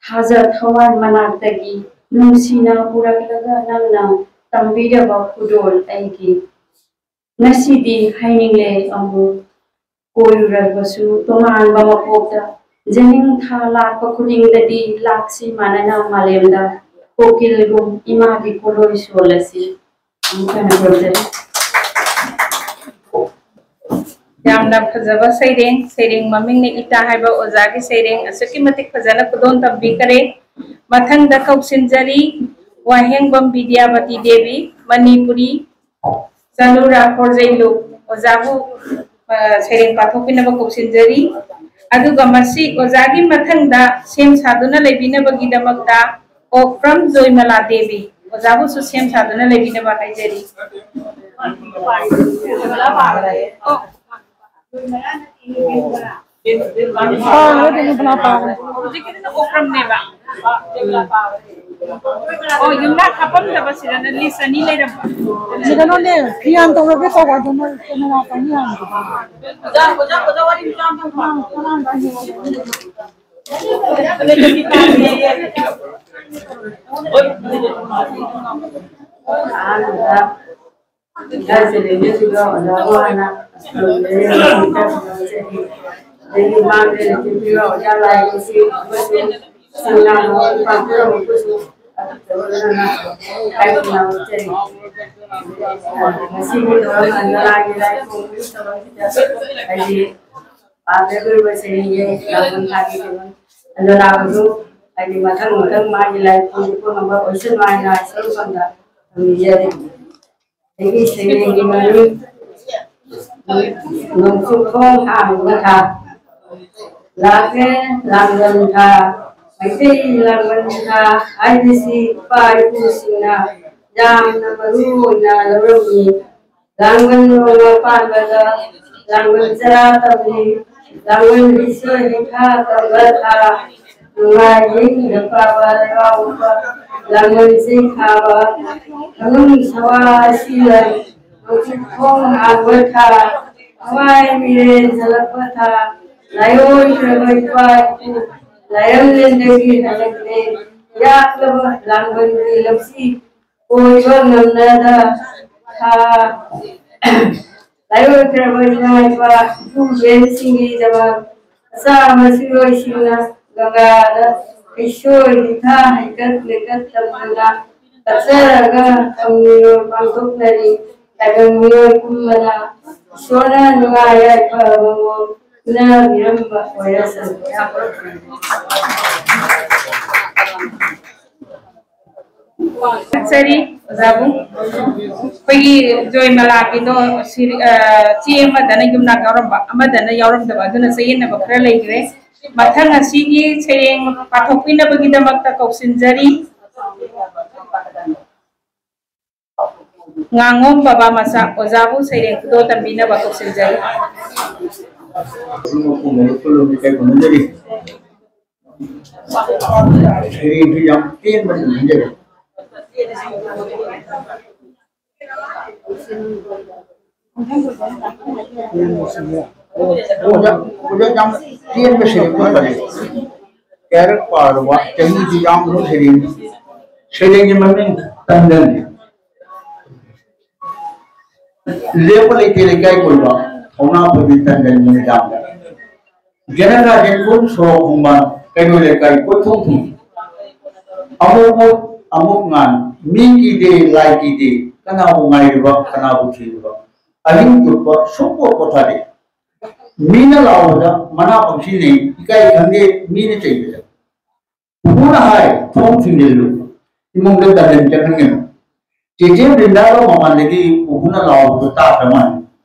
ꯊꯥꯖ ꯊꯋꯥꯟ ꯃꯅꯥꯛꯇꯒꯤ ꯅꯨꯡꯁꯤꯅ ꯄꯨꯔꯛꯂꯒ ꯅꯪꯅ ꯇꯝꯕꯤꯔꯕ ꯈꯨꯗꯣꯜ ꯑꯩꯒꯤ꯫ ꯉꯁꯤꯗꯤ ꯍꯥꯏꯅꯤꯡꯂꯦ ꯑꯃꯨꯛ ꯀꯣꯏꯔꯨꯔꯕꯁꯨ ꯇꯣꯉꯥꯟꯕ ꯃꯄꯣꯛꯇ, ꯖꯅꯤꯡ ꯊꯥ ꯂꯥꯛꯄ ꯈꯨꯗꯤꯡꯗꯗꯤ ꯂꯥꯛꯁꯤ ꯃꯥꯟꯅꯅ ꯃꯥꯂꯦꯝꯗ ꯀꯣꯀꯤꯜꯒꯨꯝ ꯏꯃꯥꯒꯤ ꯄꯣꯂꯣꯏ ꯁꯣꯜꯂꯁꯤ꯫ ꯑꯃꯨꯛ ꯍꯟꯅ ꯈꯨꯔꯨꯝꯖꯔꯤ꯫ ꯌꯥꯝꯅ ꯐꯖꯕ ꯁꯩꯔꯦꯡ, ꯁꯩꯔꯦꯡ ꯃꯃꯤꯡꯅ ꯏꯇꯥ ꯍꯥꯏꯕ ꯑꯣꯖꯥꯒꯤ ꯁꯩꯔꯦꯡ ꯑꯁꯨꯛꯀꯤ ꯃꯇꯤꯛ ꯐꯖꯅ ꯈꯨꯗꯣꯜ ꯇꯝꯕꯤꯈꯔꯦ꯫ ꯃꯊꯪꯗ ꯀꯧꯁꯤꯟꯖꯔꯤ ꯋꯥꯍꯦꯡꯕꯝ ꯕꯤꯗ꯭ꯌꯥꯕꯇꯤ ꯗꯦꯕꯤ, ꯃꯅꯤꯄꯨꯔꯤ ꯆꯅꯨꯔꯥ ꯈꯣꯔꯖꯩꯂꯨ꯫ ꯑꯣꯖꯥꯕꯨ, ꯑ, ꯁꯩꯔꯦꯡ ꯄꯥꯊꯣꯛꯄꯤꯅꯕ ꯀꯧꯁꯤꯟꯖꯔꯤ꯫ ꯑꯗꯨꯒ ꯃꯁꯤ ꯑꯣꯖꯥꯒꯤ ꯃꯊꯪꯗ ꯁꯦꯝ ꯁꯥꯗꯨꯅ ꯂꯩꯕꯤꯅꯕꯒꯤꯗꯃꯛꯇ ꯑꯣꯀ꯭ꯔꯝ ꯖꯣꯏꯃꯂꯥ ꯗꯦꯕꯤ ꯑꯣꯖꯥꯕꯨꯁꯨ ꯁꯦꯝ ꯁꯥꯗꯨꯅ ꯂꯩꯕꯤꯅꯕ ꯍꯥꯏꯖꯔꯤ꯫ ꯑꯣ꯫ ꯍꯧꯖꯤꯛꯀꯤꯗꯨꯅ ꯑꯣꯀ꯭ꯔꯝꯅꯦꯕ꯫ ꯑꯣ, ꯌꯨꯝꯂꯥ ꯍꯥꯞꯄꯝꯗꯕꯁꯤꯗꯅ ꯂꯤꯁ ꯑꯅꯤ ꯂꯩꯔꯝꯕ꯫ ꯁꯤꯗꯅꯣꯅꯦ, ꯐꯤꯌꯥꯟ ꯇꯧꯔꯒꯦ ꯇꯧꯕ ꯑꯗꯨ ꯅꯣꯏ ꯀꯩꯅꯣ ꯂꯥꯛꯄꯅꯤ ꯌꯥꯝ꯫ ꯑꯣꯖꯥ, ꯑꯣꯖꯥ, ꯑꯣꯖꯥ ꯋꯥꯔꯤ ꯃꯆꯥ ꯑꯝꯇꯪ ꯄꯥꯎ꯫ ꯑꯍꯥꯟꯕꯗ ꯏꯀꯥꯏ ꯁꯦꯂꯦꯟꯗꯔꯁꯤꯡꯗ ꯑꯣꯖꯥꯕꯨ ꯍꯥꯟꯅ ꯑꯗꯒꯤ ꯃꯥꯡꯗ ꯂꯩꯇꯦꯡꯕꯤꯕ ꯑꯣꯖꯥ ꯂꯥꯏ ꯅꯨꯡꯁꯤ ꯑꯃꯁꯨꯡ ꯁꯤꯡꯅ ꯄꯥꯡꯊꯣꯔꯛꯄꯁꯨ ꯍꯥꯏꯗꯨꯅ ꯍꯥꯏꯗꯨꯅ ꯍꯣꯠꯆꯔꯤ꯫ ꯉꯁꯤꯒꯤ ꯊꯧꯔꯝ ꯑꯟꯗꯂꯥꯒꯤ ꯂꯥꯏ ꯈꯨꯔꯨꯝꯕꯒꯤ ꯊꯧꯔꯝꯁꯤꯗ ꯍꯥꯏꯗꯤ ꯄꯥꯝꯖꯈ꯭ꯔꯤꯕ ꯁꯩꯔꯦꯡꯒꯤ ꯂꯥꯡꯕꯟ ꯊꯥꯒꯤ ꯀꯩꯅꯣ ꯑꯟꯗꯂꯥꯕꯨꯁꯨ ꯍꯥꯏꯗꯤ ꯃꯊꯪ ꯃꯊꯪ ꯃꯥꯒꯤ ꯂꯥꯏ ꯈꯨꯔꯨꯝꯕ ꯉꯝꯕ ꯑꯣꯏꯁꯅꯨ ꯍꯥꯏꯅ ꯏꯁꯣꯔ ꯐꯝꯗ ꯊꯝꯕꯤꯖꯔꯤ꯫ ꯑꯩꯒꯤ ꯁꯩꯔꯦꯡꯒꯤ ꯃꯃꯤꯡ ꯅꯣꯡꯆꯨꯞ ꯈꯣꯡ ꯍꯥꯡꯕ ꯊꯥ꯫ ꯂꯥꯛꯂꯦ ꯂꯥꯡꯕꯟ ꯊꯥ, ꯃꯩꯇꯩ ꯂꯥꯡꯕꯟ ꯊꯥ ꯍꯥꯏꯕꯁꯤ ꯏꯄꯥ ꯏꯄꯨꯁꯤꯡꯅ ꯌꯥꯝꯅ ꯃꯔꯨ ꯑꯣꯏꯅ ꯂꯧꯔꯝꯃꯤ꯫ ꯂꯥꯡꯕꯟ ꯅꯣꯡꯃ ꯄꯥꯟꯕꯗ ꯂꯥꯡꯕꯟ ꯆꯔꯥ ꯇꯧꯏ꯫ ꯂꯥꯡꯕꯟ ꯏꯁꯣꯔ ꯍꯩꯈꯥ ꯇꯧꯕ ꯊꯥ꯫ ꯅꯨꯡꯉꯥꯏ ꯌꯦꯡꯗ ꯄꯥꯕ ꯂꯩꯕꯥꯛ ꯎꯄ ꯂꯥꯡꯕꯟꯁꯤꯡ ꯊꯥꯕ ꯃꯅꯨꯡ ꯁꯋꯥ ꯑꯁꯤꯗ ꯅꯨꯡꯁꯤꯠ ꯈꯣꯡ ꯍꯥꯡꯕ ꯊꯥ ꯊꯋꯥꯏ ꯃꯤꯔꯦꯟ ꯁꯂꯛꯄ ꯊꯥ ꯂꯥꯏꯑꯣꯏꯈ꯭ꯔꯕ ꯏꯄꯥ ꯏꯄꯨ ꯂꯥꯏꯔꯝꯂꯦꯟꯗꯒꯤ ꯍꯜꯂꯛꯂꯦ ꯌꯥꯛꯂꯕ ꯂꯥꯡꯕꯟꯒꯤ ꯂꯧꯁꯤ ꯑꯣꯏꯕ ꯉꯝꯂꯗ ꯊꯥ ꯂꯥꯏꯑꯣꯏꯈ꯭ꯔꯕ ꯏꯃꯥ ꯏꯄꯥ ꯏꯄꯨ ꯏꯕꯦꯟꯁꯤꯡꯒꯤꯗꯃꯛ ꯃꯆꯥ ꯃꯁꯨꯔꯣꯏꯁꯤꯡꯅ ꯒꯪꯒꯥꯗ ꯏꯁꯣꯔꯒꯤ ꯊꯥ ꯍꯩꯀꯠ ꯂꯩꯀꯠ ꯇꯝꯗꯨꯅ ꯀꯠꯆꯔꯒ ꯊꯧꯅꯤꯔꯣꯜ ꯄꯥꯡꯊꯣꯛꯅꯔꯤ꯫ ꯇꯥꯏꯕꯪ ꯃꯤꯑꯣꯏ ꯄꯨꯝꯕꯅ ꯏꯁꯣꯔꯅ ꯅꯨꯡꯉꯥꯏ ꯌꯥꯏꯐꯕ ꯃꯑꯣꯡ ꯎꯅꯕꯤꯔꯝꯕ ꯑꯣꯏꯔꯁꯅꯨ꯫ ꯆꯠꯆꯔꯤ ꯑꯣꯖꯥꯕꯨ꯫ ꯑꯩꯈꯣꯏꯒꯤ ꯖꯣꯏꯃꯂꯥꯒꯤꯗꯣ ꯁꯤꯔꯤ-, ꯑ, ꯆꯦ ꯑꯃꯗꯅ ꯌꯨꯝꯅꯥꯛ ꯌꯥꯎꯔꯝꯕ, ꯑꯃꯗꯅ ꯌꯥꯎꯔꯝꯗꯕ, ꯑꯗꯨꯅ ꯆꯌꯦꯠꯅꯕ ꯈꯔ ꯂꯩꯈ꯭ꯔꯦ꯫ ꯃꯊꯪ ꯑꯁꯤꯒꯤ ꯁꯩꯔꯦꯡ ꯄꯥꯊꯣꯛꯄꯤꯅꯕꯒꯤꯗꯃꯛꯇ ꯀꯧꯁꯤꯟꯖꯔꯤ꯫ ꯉꯥꯉꯣꯝ ꯕꯕꯥ ꯃꯆꯥ ꯑꯣꯖꯥꯕꯨ ꯁꯩꯔꯦꯡ ꯈꯨꯗꯣꯜ ꯇꯝꯕꯤꯅꯕ ꯀꯧꯁꯤꯟꯖꯔꯤ꯫ ꯁꯩꯔꯦꯡꯁꯨ ꯌꯥꯝ ꯇꯦꯟꯕ ꯁꯨꯝ ꯍꯥꯏꯖꯔꯦ꯫ ꯑꯣꯖꯥ, ꯑꯣꯖꯥ ꯌꯥꯝ ꯇꯦꯟꯕ ꯁꯩꯔꯦꯡ ꯑꯃ ꯄꯜꯂꯦ꯫ ꯀꯌꯥꯔꯛ ꯄꯥꯔꯕ ꯆꯍꯤꯗꯤ ꯌꯥꯝꯕ ꯁꯩꯔꯦꯡꯅꯤ꯫ ꯁꯩꯔꯦꯡꯒꯤ ꯃꯃꯤꯡ ꯇꯟꯗꯟꯅꯤ꯫ ꯂꯦꯞꯄ ꯂꯩꯇꯦ ꯂꯩꯀꯥꯏ ꯀꯣꯏꯕ ꯊꯧꯅꯥ ꯐꯕꯤ ꯇꯟꯗꯟꯒꯤ ꯃꯦꯗꯥꯝꯗ꯫ ꯖꯅꯒꯥ ꯖꯦꯟꯕꯨꯝ ꯁꯣꯔꯣꯛ ꯈꯣꯡꯕꯥꯟ ꯀꯩꯔꯣꯏ ꯂꯩꯀꯥꯏ ꯀꯣꯏꯊꯣꯡ ꯊꯣꯡ꯫ ꯑꯃꯨꯛ ꯃꯨꯛ ꯑꯃꯨꯛ ꯉꯥꯟ ꯃꯤ ꯀꯤꯗꯦ ꯂꯥꯏ ꯀꯤꯗꯦ ꯀꯅꯥꯕꯨ ꯉꯥꯏꯔꯤꯕ ꯀꯅꯥꯕꯨ ꯊꯤꯔꯤꯕ ꯑꯍꯤꯡ ꯆꯨꯞꯄ ꯁꯨꯡꯄꯣ ꯄꯣꯊꯥꯗꯦ꯫ ꯃꯤꯅ ꯂꯥꯎꯕꯗ ꯃꯅꯥ ꯄꯪꯁꯤꯟꯅꯩ ꯏꯀꯥꯏ ꯈꯪꯗꯦ ꯃꯤꯅ ꯆꯩꯕꯗ꯫ ꯄꯨꯄꯨꯅ ꯍꯥꯏ ꯊꯣꯡ ꯊꯤꯡꯖꯤꯜꯂꯨ ꯏꯃꯨꯡꯗ ꯇꯟꯗꯟ ꯆꯪꯍꯟꯒꯅꯨ꯫ ꯆꯦꯆꯦ ꯕ꯭ꯔꯤꯟꯗꯥꯗꯣ ꯃꯄꯥꯟꯗꯒꯤ ꯄꯨꯄꯨꯅ ꯂꯥꯎꯕꯗꯣ ꯇꯥꯈ꯭ꯔ ꯃꯥꯜꯂꯦ꯫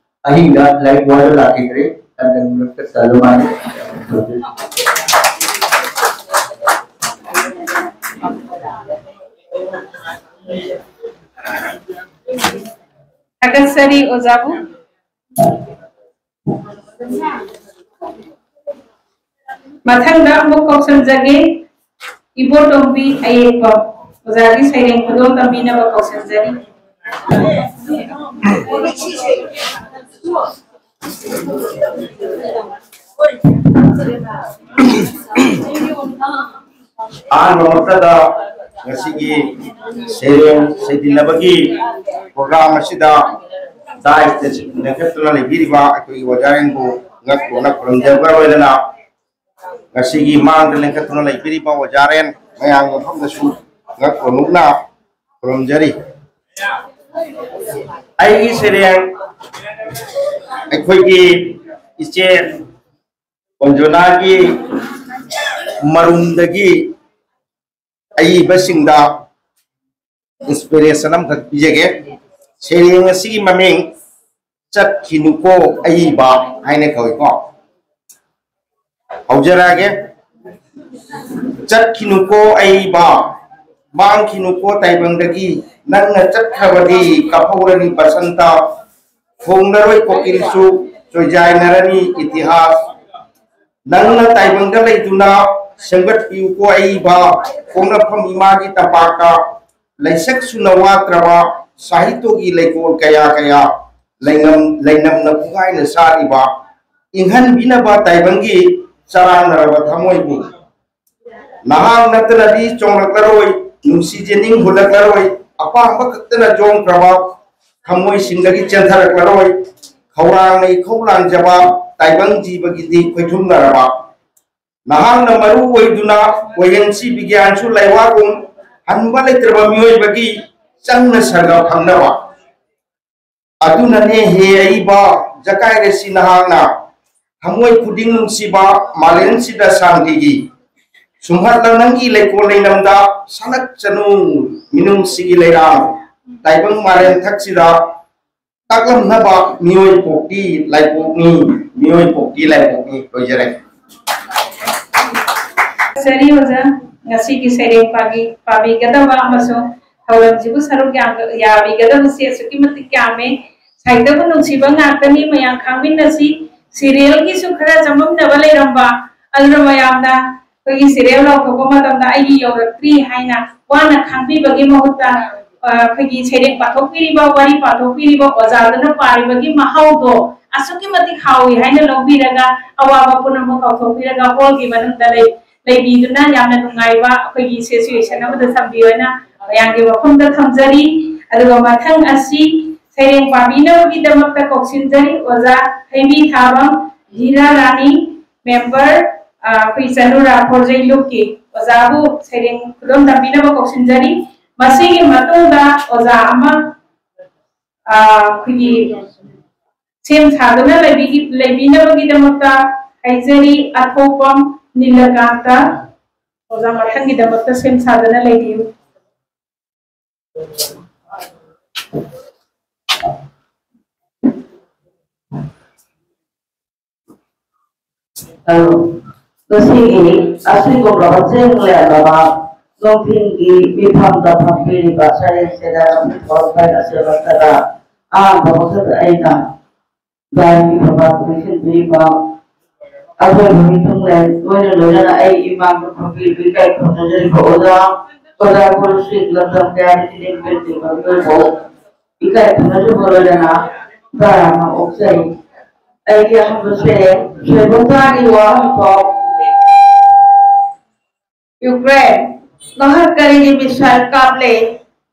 ꯑꯍꯤꯡꯗ ꯂꯥꯏꯔꯤꯛ ꯋꯥꯏꯕ ꯂꯥꯛꯈꯤꯗ꯭ꯔꯦ꯫ ꯇꯟꯗꯟ ꯃꯔꯛꯇ ꯆꯠꯂ ꯃꯥꯜꯂꯦ꯫ ꯊꯥꯒꯠꯆꯔꯤ ꯑꯣꯖꯥꯕꯨ꯫ ꯃꯊꯪꯗ ꯑꯃꯨꯛ ꯀꯧꯁꯟꯖꯒꯦ, ꯏꯕꯣꯇꯣꯝꯕꯤ ꯑꯌꯦꯛꯄ, ꯑꯣꯖꯥꯒꯤ ꯁꯩꯔꯦꯡ ꯈꯨꯗꯣꯜ ꯇꯝꯕꯤꯅꯕ ꯀꯧꯁꯟꯖꯔꯤ꯫ ꯑꯍꯥꯟꯕ ꯃꯛꯇꯗ ꯉꯁꯤꯒꯤ ꯁꯩꯔꯦꯡ ꯁꯩꯗꯤꯟꯅꯕꯒꯤ program ꯑꯁꯤꯗ ꯗꯥꯏꯁꯇ ꯂꯦꯡꯈꯠꯇꯨꯅ ꯂꯩꯕꯤꯔꯤꯕ ꯑꯩꯈꯣꯏꯒꯤ ꯑꯣꯖꯥꯔꯦꯟꯕꯨ ꯉꯛ ꯇꯣꯟꯅ ꯈꯨꯔꯨꯝꯖꯕꯒ ꯂꯣꯏꯅꯅ, ꯉꯁꯤꯒꯤ ꯃꯥꯡꯗ ꯂꯦꯡꯈꯠꯇꯨꯅ ꯂꯩꯕꯤꯔꯤꯕ ꯑꯣꯖꯥꯔꯦꯟ ꯃꯌꯥꯝꯒꯤ ꯃꯐꯝꯗꯁꯨ ꯉꯛ ꯇꯣꯟꯅ ꯈꯨꯔꯨꯝꯖꯔꯤ꯫ ꯑꯩꯒꯤ ꯁꯩꯔꯦꯡ ꯑꯩꯈꯣꯏꯒꯤ ꯏꯆꯦ ꯑꯣꯟꯖꯣꯅꯥꯒꯤ ꯃꯔꯨꯝꯗꯒꯤ ꯑꯏꯕꯁꯤꯡꯗ inspiration ꯑꯃꯈꯛ ꯄꯤꯖꯒꯦ꯫ ꯁꯩꯔꯦꯡ ꯑꯁꯤꯒꯤ ꯃꯃꯤꯡ "ꯆꯠꯈꯤꯅꯨꯀꯣ ꯑꯏꯕ" ꯍꯥꯏꯅ ꯀꯧꯏꯀꯣ꯫ ꯍꯧꯖꯔꯛꯑꯒꯦ꯫ "ꯆꯠꯈꯤꯅꯨꯀꯣ ꯑꯏꯕ, ꯃꯥꯡꯈꯤꯅꯨꯀꯣ ꯇꯥꯏꯕꯪꯗꯒꯤ, ꯅꯪꯅ ꯆꯠꯈ꯭ꯔꯕꯗꯤ ꯀꯥꯐꯧꯔꯅꯤ ꯕꯁꯟꯇ, ꯈꯣꯡꯂꯔꯣꯏ ꯀꯣꯀꯤꯜꯁꯨ, ꯆꯣꯏꯖꯥꯏꯅꯔꯅꯤ ꯏꯇꯤꯍꯥꯁ꯫ ꯅꯪꯅ ꯇꯥꯏꯕꯪꯗ ꯂꯩꯗꯨꯅ ꯁꯦꯝꯒꯠꯄꯤꯌꯨꯀꯣ ꯑꯏꯕ, ꯄꯣꯛꯅꯐꯝ ꯏꯃꯥꯒꯤ ꯇꯝꯄꯥꯛꯇ ꯂꯩꯁꯛ ꯁꯨꯅ ꯋꯥꯠꯇ꯭ꯔꯕ ꯁꯥꯍꯤꯇ꯭ꯌꯒꯤ ꯂꯩꯀꯣꯜ ꯀꯌꯥ ꯀꯌꯥ ꯂꯩꯅꯝ-, ꯂꯩꯅꯝꯅ ꯄꯨꯡꯉꯥꯏꯅ ꯁꯥꯔꯤꯕ, ꯏꯪꯍꯟꯕꯤꯅꯕ ꯇꯥꯏꯕꯪꯒꯤ ꯆꯔꯥꯡꯅꯔꯕ ꯊꯃꯣꯏꯕꯨ꯫ ꯅꯍꯥꯛ ꯅꯠꯇꯅꯗꯤ ꯆꯣꯡꯂꯛꯂꯔꯣꯏ, ꯅꯨꯡꯁꯤ ꯖꯦꯅꯤꯡ ꯍꯨꯜꯂꯛꯂꯔꯣꯏ, ꯑꯄꯥꯝꯕ ꯈꯛꯇꯅ ꯆꯣꯡꯈ꯭ꯔꯕ ꯊꯃꯣꯏꯁꯤꯡꯗꯒꯤ ꯆꯦꯟꯊꯔꯛꯂꯔꯣꯏ, ꯈꯧꯔꯥꯡꯅ ꯏꯈꯧ ꯂꯥꯡꯖꯕ ꯇꯥꯏꯕꯪ ꯖꯤꯕꯒꯤꯗꯤ ꯈꯣꯏꯊꯨꯝꯅꯔꯕ꯫ ꯅꯍꯥꯛꯅ ꯃꯔꯨ ꯑꯣꯏꯗꯨꯅ ꯑꯣꯏꯍꯟꯁꯤ ꯕꯤꯒ꯭ꯌꯥꯟꯁꯨ ꯂꯩꯋꯥꯒꯨꯝ, ꯍꯟꯕ ꯂꯩꯇ꯭ꯔꯕ ꯃꯤꯑꯣꯏꯕꯒꯤ ꯆꯪꯅ ꯁꯔꯒ ꯐꯪꯅꯕ꯫ ꯑꯗꯨꯅꯅꯦ ꯍꯦ ꯑꯏꯕ, ꯖꯀꯥꯏꯔꯦꯁꯤ ꯅꯍꯥꯛꯅ ꯊꯃꯣꯏ ꯈꯨꯗꯤꯡ ꯅꯨꯡꯁꯤꯕ ꯃꯥꯂꯦꯝꯁꯤꯗ ꯁꯥꯟꯇꯤꯒꯤ ꯁꯨꯝꯍꯠꯂ ꯅꯪꯒꯤ ꯂꯩꯀꯣꯜ ꯂꯩꯅꯝꯗ ꯁꯥꯠꯂꯛꯆꯅꯨ ꯃꯤꯅꯨꯡꯁꯤꯒꯤ ꯂꯩꯔꯥꯡ ꯇꯥꯏꯕꯪ ꯃꯥꯂꯦꯝ ꯊꯛꯁꯤꯗ ꯇꯥꯛꯂꯝꯅꯕ ꯃꯤꯑꯣꯏ ꯄꯣꯛꯄꯤ ꯂꯥꯏꯄꯣꯛꯅꯤ, ꯃꯤꯑꯣꯏ ꯄꯣꯛꯄꯤ ꯂꯥꯏꯄꯣꯛꯅꯤ꯫ ꯂꯣꯏꯖꯔꯦ꯫ ꯁꯔꯤ ꯑꯣꯖꯥ, ꯉꯁꯤꯒꯤ ꯁꯩꯔꯦꯡ ꯄꯥꯕꯤ-, ꯄꯥꯕꯤꯒꯗꯕ ꯑꯃꯁꯨꯡ ꯊꯧꯔꯝꯁꯤꯕꯨ ꯁꯔꯨꯛ ꯌꯥ-, ꯌꯥꯕꯤꯒꯗꯕꯁꯤ ꯑꯁꯨꯛꯀꯤ ꯃꯇꯤꯛ ꯌꯥꯝꯃꯦ꯫ ꯁꯥꯍꯤꯇ꯭ꯌꯕꯨ ꯅꯨꯡꯁꯤꯕ ꯉꯥꯛꯇꯅꯤ, ꯃꯌꯥꯝ ꯈꯪꯃꯤꯟꯅꯁꯤ꯫ Serialꯒꯤꯁꯨ ꯈꯔ ꯆꯃꯝꯅꯕ ꯂꯩꯔꯝꯕ, ꯑꯗꯨꯅ ꯃꯌꯥꯝꯅ ꯑꯩꯈꯣꯏꯒꯤ serial ꯂꯥꯎꯊꯣꯛꯄ ꯃꯇꯝꯗ ꯑꯩꯒꯤ ꯌꯧꯔꯛꯇ꯭ꯔꯤ ꯍꯥꯏꯅ ꯋꯥꯅ ꯈꯥꯡꯕꯤꯕꯒꯤ ꯃꯍꯨꯠꯇ, ꯑ, ꯑꯩꯈꯣꯏꯒꯤ ꯁꯩꯔꯦꯡ ꯄꯥꯊꯣꯛꯄꯤꯔꯤꯕ, ꯋꯥꯔꯤ ꯄꯥꯊꯣꯛꯄꯤꯔꯤꯕ ꯑꯣꯖꯥꯗꯨꯅ ꯄꯥꯔꯤꯕꯒꯤ ꯃꯍꯥꯎꯗꯣ ꯑꯁꯨꯛꯀꯤ ꯃꯇꯤꯛ ꯍꯥꯎꯏ ꯍꯥꯏꯅ ꯂꯧꯕꯤꯔꯒ, ꯑꯋꯥꯕ ꯄꯨꯝꯅꯃꯛ ꯀꯥꯎꯊꯣꯛꯄꯤꯔꯒ hall ꯒꯤ ꯃꯅꯨꯡꯗ ꯂꯩ-, ꯂꯩꯕꯤꯗꯨꯅ ꯌꯥꯝꯅ ꯅꯨꯡꯉꯥꯏꯕ ꯑꯩꯈꯣꯏꯒꯤ situation ꯑꯃꯗ ꯊꯝꯕꯤꯌꯨ ꯍꯥꯏꯅ ꯃꯌꯥꯝꯒꯤ ꯃꯐꯝꯗ ꯊꯝꯖꯔꯤ꯫ ꯑꯗꯨꯒ ꯃꯊꯪ ꯑꯁꯤ ꯁꯩꯔꯦꯡ ꯄꯥꯕꯤꯅꯕꯒꯤꯗꯃꯛꯇ ꯀꯧꯁꯤꯟꯖꯔꯤ ꯑꯣꯖꯥ ꯍꯩꯕꯤ ꯊꯥꯕꯝ, ꯖꯤꯔꯥ ꯔꯥꯅꯤ, member, ꯑ, ꯑꯩꯈꯣꯏ ꯆꯅꯨꯔꯥ ꯈꯣꯔꯖꯩ ꯂꯨꯞꯀꯤ ꯑꯣꯖꯥꯕꯨ ꯁꯩꯔꯦꯡ ꯈꯨꯗꯣꯝ ꯇꯝꯕꯤꯅꯕ ꯀꯧꯁꯤꯟꯖꯔꯤ꯫ ꯃꯁꯤꯒꯤ ꯃꯇꯨꯡꯗ ꯑꯣꯖꯥ ꯑꯃ, ꯑ, ꯑꯩꯈꯣꯏꯒꯤ ꯁꯦꯝ ꯁꯥꯗꯨꯅ ꯂꯩꯕꯤꯒꯤ-, ꯂꯩꯕꯤꯅꯕꯒꯤꯗꯃꯛꯇ ꯍꯥꯏꯖꯔꯤ, ꯑꯊꯣꯛꯄꯝ ꯅꯤꯂꯀꯥꯟꯇ꯫ ꯑꯣꯖꯥ ꯃꯊꯪꯒꯤꯗꯃꯛꯇ ꯁꯦꯝ ꯁꯥꯗꯨꯅ ꯂꯩꯕꯤꯌꯨ꯫ ꯑꯗꯣ ꯉꯁꯤꯒꯤ ꯑꯁꯤꯒꯨꯝꯂꯕ ꯆꯦꯡ ꯂꯦꯝꯂꯕ ꯅꯨꯡꯊꯤꯜꯒꯤ ꯃꯤꯐꯝꯗ ꯐꯝꯕꯤꯔꯤꯕ ꯁꯔꯦꯡ ꯁꯦꯗꯥ ꯊꯣꯛꯂꯛꯄ ꯑꯁꯤꯃꯛꯇꯗ ꯑꯍꯥꯟꯕ ꯃꯛꯇꯗ ꯑꯩꯅ ꯂꯥꯏꯒꯤ ꯊꯧꯕꯥꯜ ꯄꯤꯁꯤꯟꯕꯤꯔꯤꯕ ꯑꯊꯣꯏꯕ ꯃꯤꯊꯨꯡꯂꯦꯟ ꯂꯣꯏꯅ ꯂꯣꯏꯅꯅ ꯑꯩ ꯏꯃꯥꯡꯗ ꯐꯝꯕꯤꯔꯤꯕ ꯏꯀꯥꯏ ꯈꯨꯝꯅꯖꯔꯤꯕ ꯑꯣꯖꯥ, ꯑꯣꯖꯥ ꯒꯨꯔꯨꯁꯤꯡ ꯂꯝꯗꯝ ꯀꯌꯥꯗꯒꯤ ꯂꯦꯡꯕꯤꯔꯛꯂꯤꯕ ꯃꯤꯑꯣꯏꯕ ꯏꯀꯥꯏ ꯈꯨꯝꯅꯖꯕ ꯂꯣꯏꯅꯅ ꯇꯔꯥꯝꯅ ꯑꯣꯛꯆꯔꯤ꯫ ꯑꯩꯒꯤ ꯑꯍꯥꯟꯕꯁꯦ ꯁꯣꯏꯕꯝꯇꯥꯒꯤ ꯋꯥꯍꯟꯊꯣꯛ꯫ ꯌꯨꯀ꯭ꯔꯦꯟ, ꯅꯍꯥꯛ ꯀꯔꯤꯒꯤ ꯃꯤꯁꯥꯏꯜ ꯀꯥꯞꯂꯤ?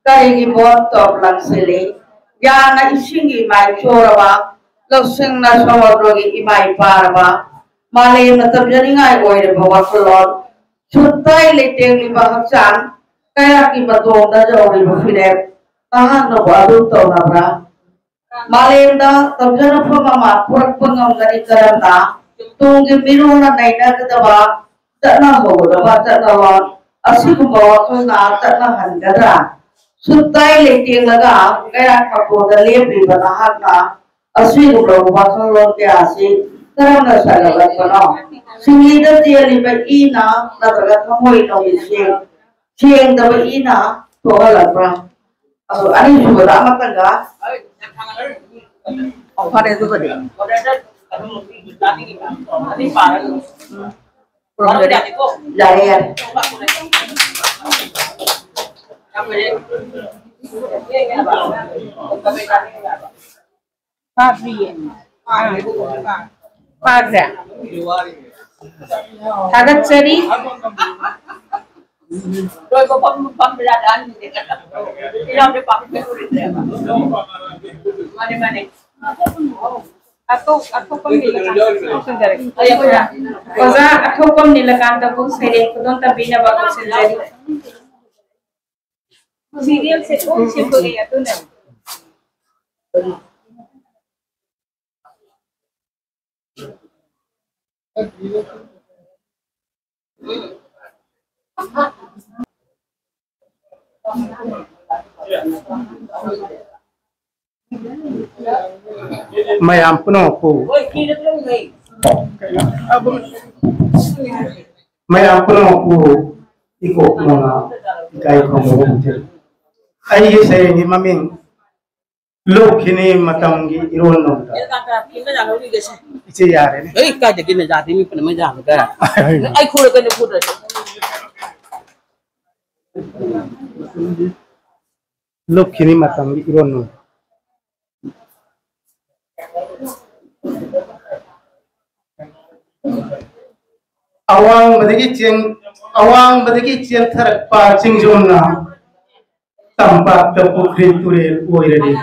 ꯀꯔꯤꯒꯤ ꯕꯣꯝ ꯇꯣꯞ ꯂꯪꯁꯤꯜꯂꯤ? ꯌꯥꯅ ꯏꯁꯤꯡꯒꯤ ꯏꯃꯥꯏ ꯆꯣꯔꯕ, ꯂꯧꯁꯤꯡꯅ ꯁꯃꯨꯗ꯭ꯔꯒꯤ ꯏꯃꯥꯏ ꯄꯥꯔꯕ, ꯃꯥꯂꯦꯝꯅ ꯇꯝꯖꯅꯤꯡꯉꯥꯏ ꯑꯣꯏꯔꯕ ꯋꯥꯈꯜꯂꯣꯟ, ꯁꯨꯠꯇꯥꯏ ꯂꯩꯇꯦꯡꯂꯤꯕ ꯍꯛꯆꯥꯡ, ꯀꯌꯥꯠꯀꯤ ꯃꯇꯣꯟꯗ ꯌꯧꯔꯤꯕ ꯐꯤꯔꯦꯞ, ꯅꯍꯥꯛꯅꯕꯨ ꯑꯗꯨꯝ ꯇꯧꯅꯕ꯭ꯔꯥ? ꯃꯥꯂꯦꯝꯗ ꯇꯝꯖꯅꯐꯝ ꯑꯃ ꯄꯨꯔꯛꯄ ꯉꯝꯒꯅꯤ ꯀꯔꯝꯅ? ꯇꯨꯡꯒꯤ ꯃꯤꯔꯣꯜꯅ ꯅꯩꯅꯒꯗꯕ ꯆꯠꯅꯍꯧꯒꯗꯕ ꯆꯠꯅꯂꯣꯟ ꯑꯁꯤꯒꯨꯝꯕ ꯋꯥꯈꯜꯅ ꯆꯠꯅꯍꯟꯒꯗ꯭ꯔꯥ? ꯁꯨꯠꯇꯥꯏ ꯂꯩꯇꯦꯡꯂꯒ ꯀꯩꯔꯥꯛ ꯃꯀꯣꯟꯗ ꯂꯦꯞꯂꯤꯕ ꯅꯍꯥꯛꯅ ꯑꯁꯤꯒꯨꯝꯂꯕ ꯋꯥꯈꯜꯂꯣꯟ ꯀꯌꯥ ꯑꯁꯤ ꯀꯔꯝꯅ ꯁꯥꯒꯠꯂꯛꯄꯅꯣ? ꯁꯤꯡꯂꯤꯗ ꯆꯦꯜꯂꯤꯕ ꯏꯅ ꯅꯠꯇ꯭ꯔꯒ ꯊꯃꯣꯏ ꯅꯨꯡꯒꯤ ꯁꯦꯡ-, ꯁꯦꯡꯗꯕ ꯏꯅ ꯊꯣꯛꯍꯜꯂꯛꯄ꯭ꯔꯥ? ꯑꯗꯨ ꯑꯅꯤꯁꯨꯕꯗ ꯑꯃꯇꯪꯒ꯫ ꯑꯣ, ꯐꯔꯦ ꯑꯗꯨꯒꯗꯤ꯫ ꯎꯝ꯫ ꯌꯥꯔꯦ, ꯌꯥꯔꯦ꯫ ꯐꯥꯗ꯭ꯔꯤꯌꯦ꯫ ꯐꯥꯈ꯭ꯔꯦ꯫ ꯊꯥꯒꯠꯆꯔꯤ꯫ ꯑꯇꯣꯞ-, ꯑꯇꯣꯞꯄ ꯑꯃ ꯏꯔꯀꯥꯟꯗ ꯂꯧꯁꯤꯟꯖꯔꯒꯦ꯫ ꯑꯣꯖꯥ, ꯑꯊꯣꯛꯄꯝ ꯅꯤꯂꯀꯥꯟꯇꯕꯨ ꯁꯩꯔꯦꯡ ꯈꯨꯗꯣꯜ ꯇꯝꯕꯤꯅꯕ ꯀꯧꯁꯤꯟꯖꯔꯤ꯫ Serial ꯁꯦ ꯂꯣꯏ ꯁꯦꯝꯗꯣꯛꯑꯦ ꯑꯗꯨꯅꯅꯦ꯫ ꯃꯌꯥꯝ ꯄꯨꯝꯅꯃꯛꯄꯨ, ꯃꯌꯥꯝ ꯄꯨꯝꯅꯃꯛꯄꯨ ꯏꯀꯣꯛ ꯃꯉꯥ ꯏꯀꯥꯏ ꯈꯨꯝꯅꯕ ꯐꯣꯡꯖꯔꯤ꯫ ꯑꯩꯒꯤ ꯁꯩꯔꯦꯡꯒꯤ ꯃꯃꯤꯡ ꯂꯨꯞꯈꯤꯅꯤ ꯃꯇꯝꯒꯤ ꯏꯔꯣꯟꯅꯨꯡꯗ꯫ ꯏꯆꯦ ꯌꯥꯔꯦꯅꯦ꯫ ꯑꯩ ꯀꯥꯏꯗꯒꯤꯅ ꯌꯥꯗꯦ, ꯃꯤ ꯄꯨꯝꯅꯃꯛ ꯌꯥꯕꯗ꯫ ꯑꯩ ꯈꯨꯔꯒꯅꯤ ꯈꯨꯗ꯭ꯔꯁꯨ꯫ ꯂꯨꯞꯈꯤꯅꯤ ꯃꯇꯝꯒꯤ ꯏꯔꯣꯟꯅꯨꯡꯗ꯫ ꯑꯋꯥꯡꯕꯗꯒꯤ ꯆꯦꯟ-, ꯑꯋꯥꯡꯕꯗꯒꯤ ꯆꯦꯟꯊꯔꯛꯄ ꯆꯤꯡꯖꯣꯝꯅ ꯇꯝꯄꯥꯛꯇ ꯄꯨꯈ꯭ꯔꯤ ꯇꯨꯔꯦꯜ ꯑꯣꯏꯔꯅꯤ꯫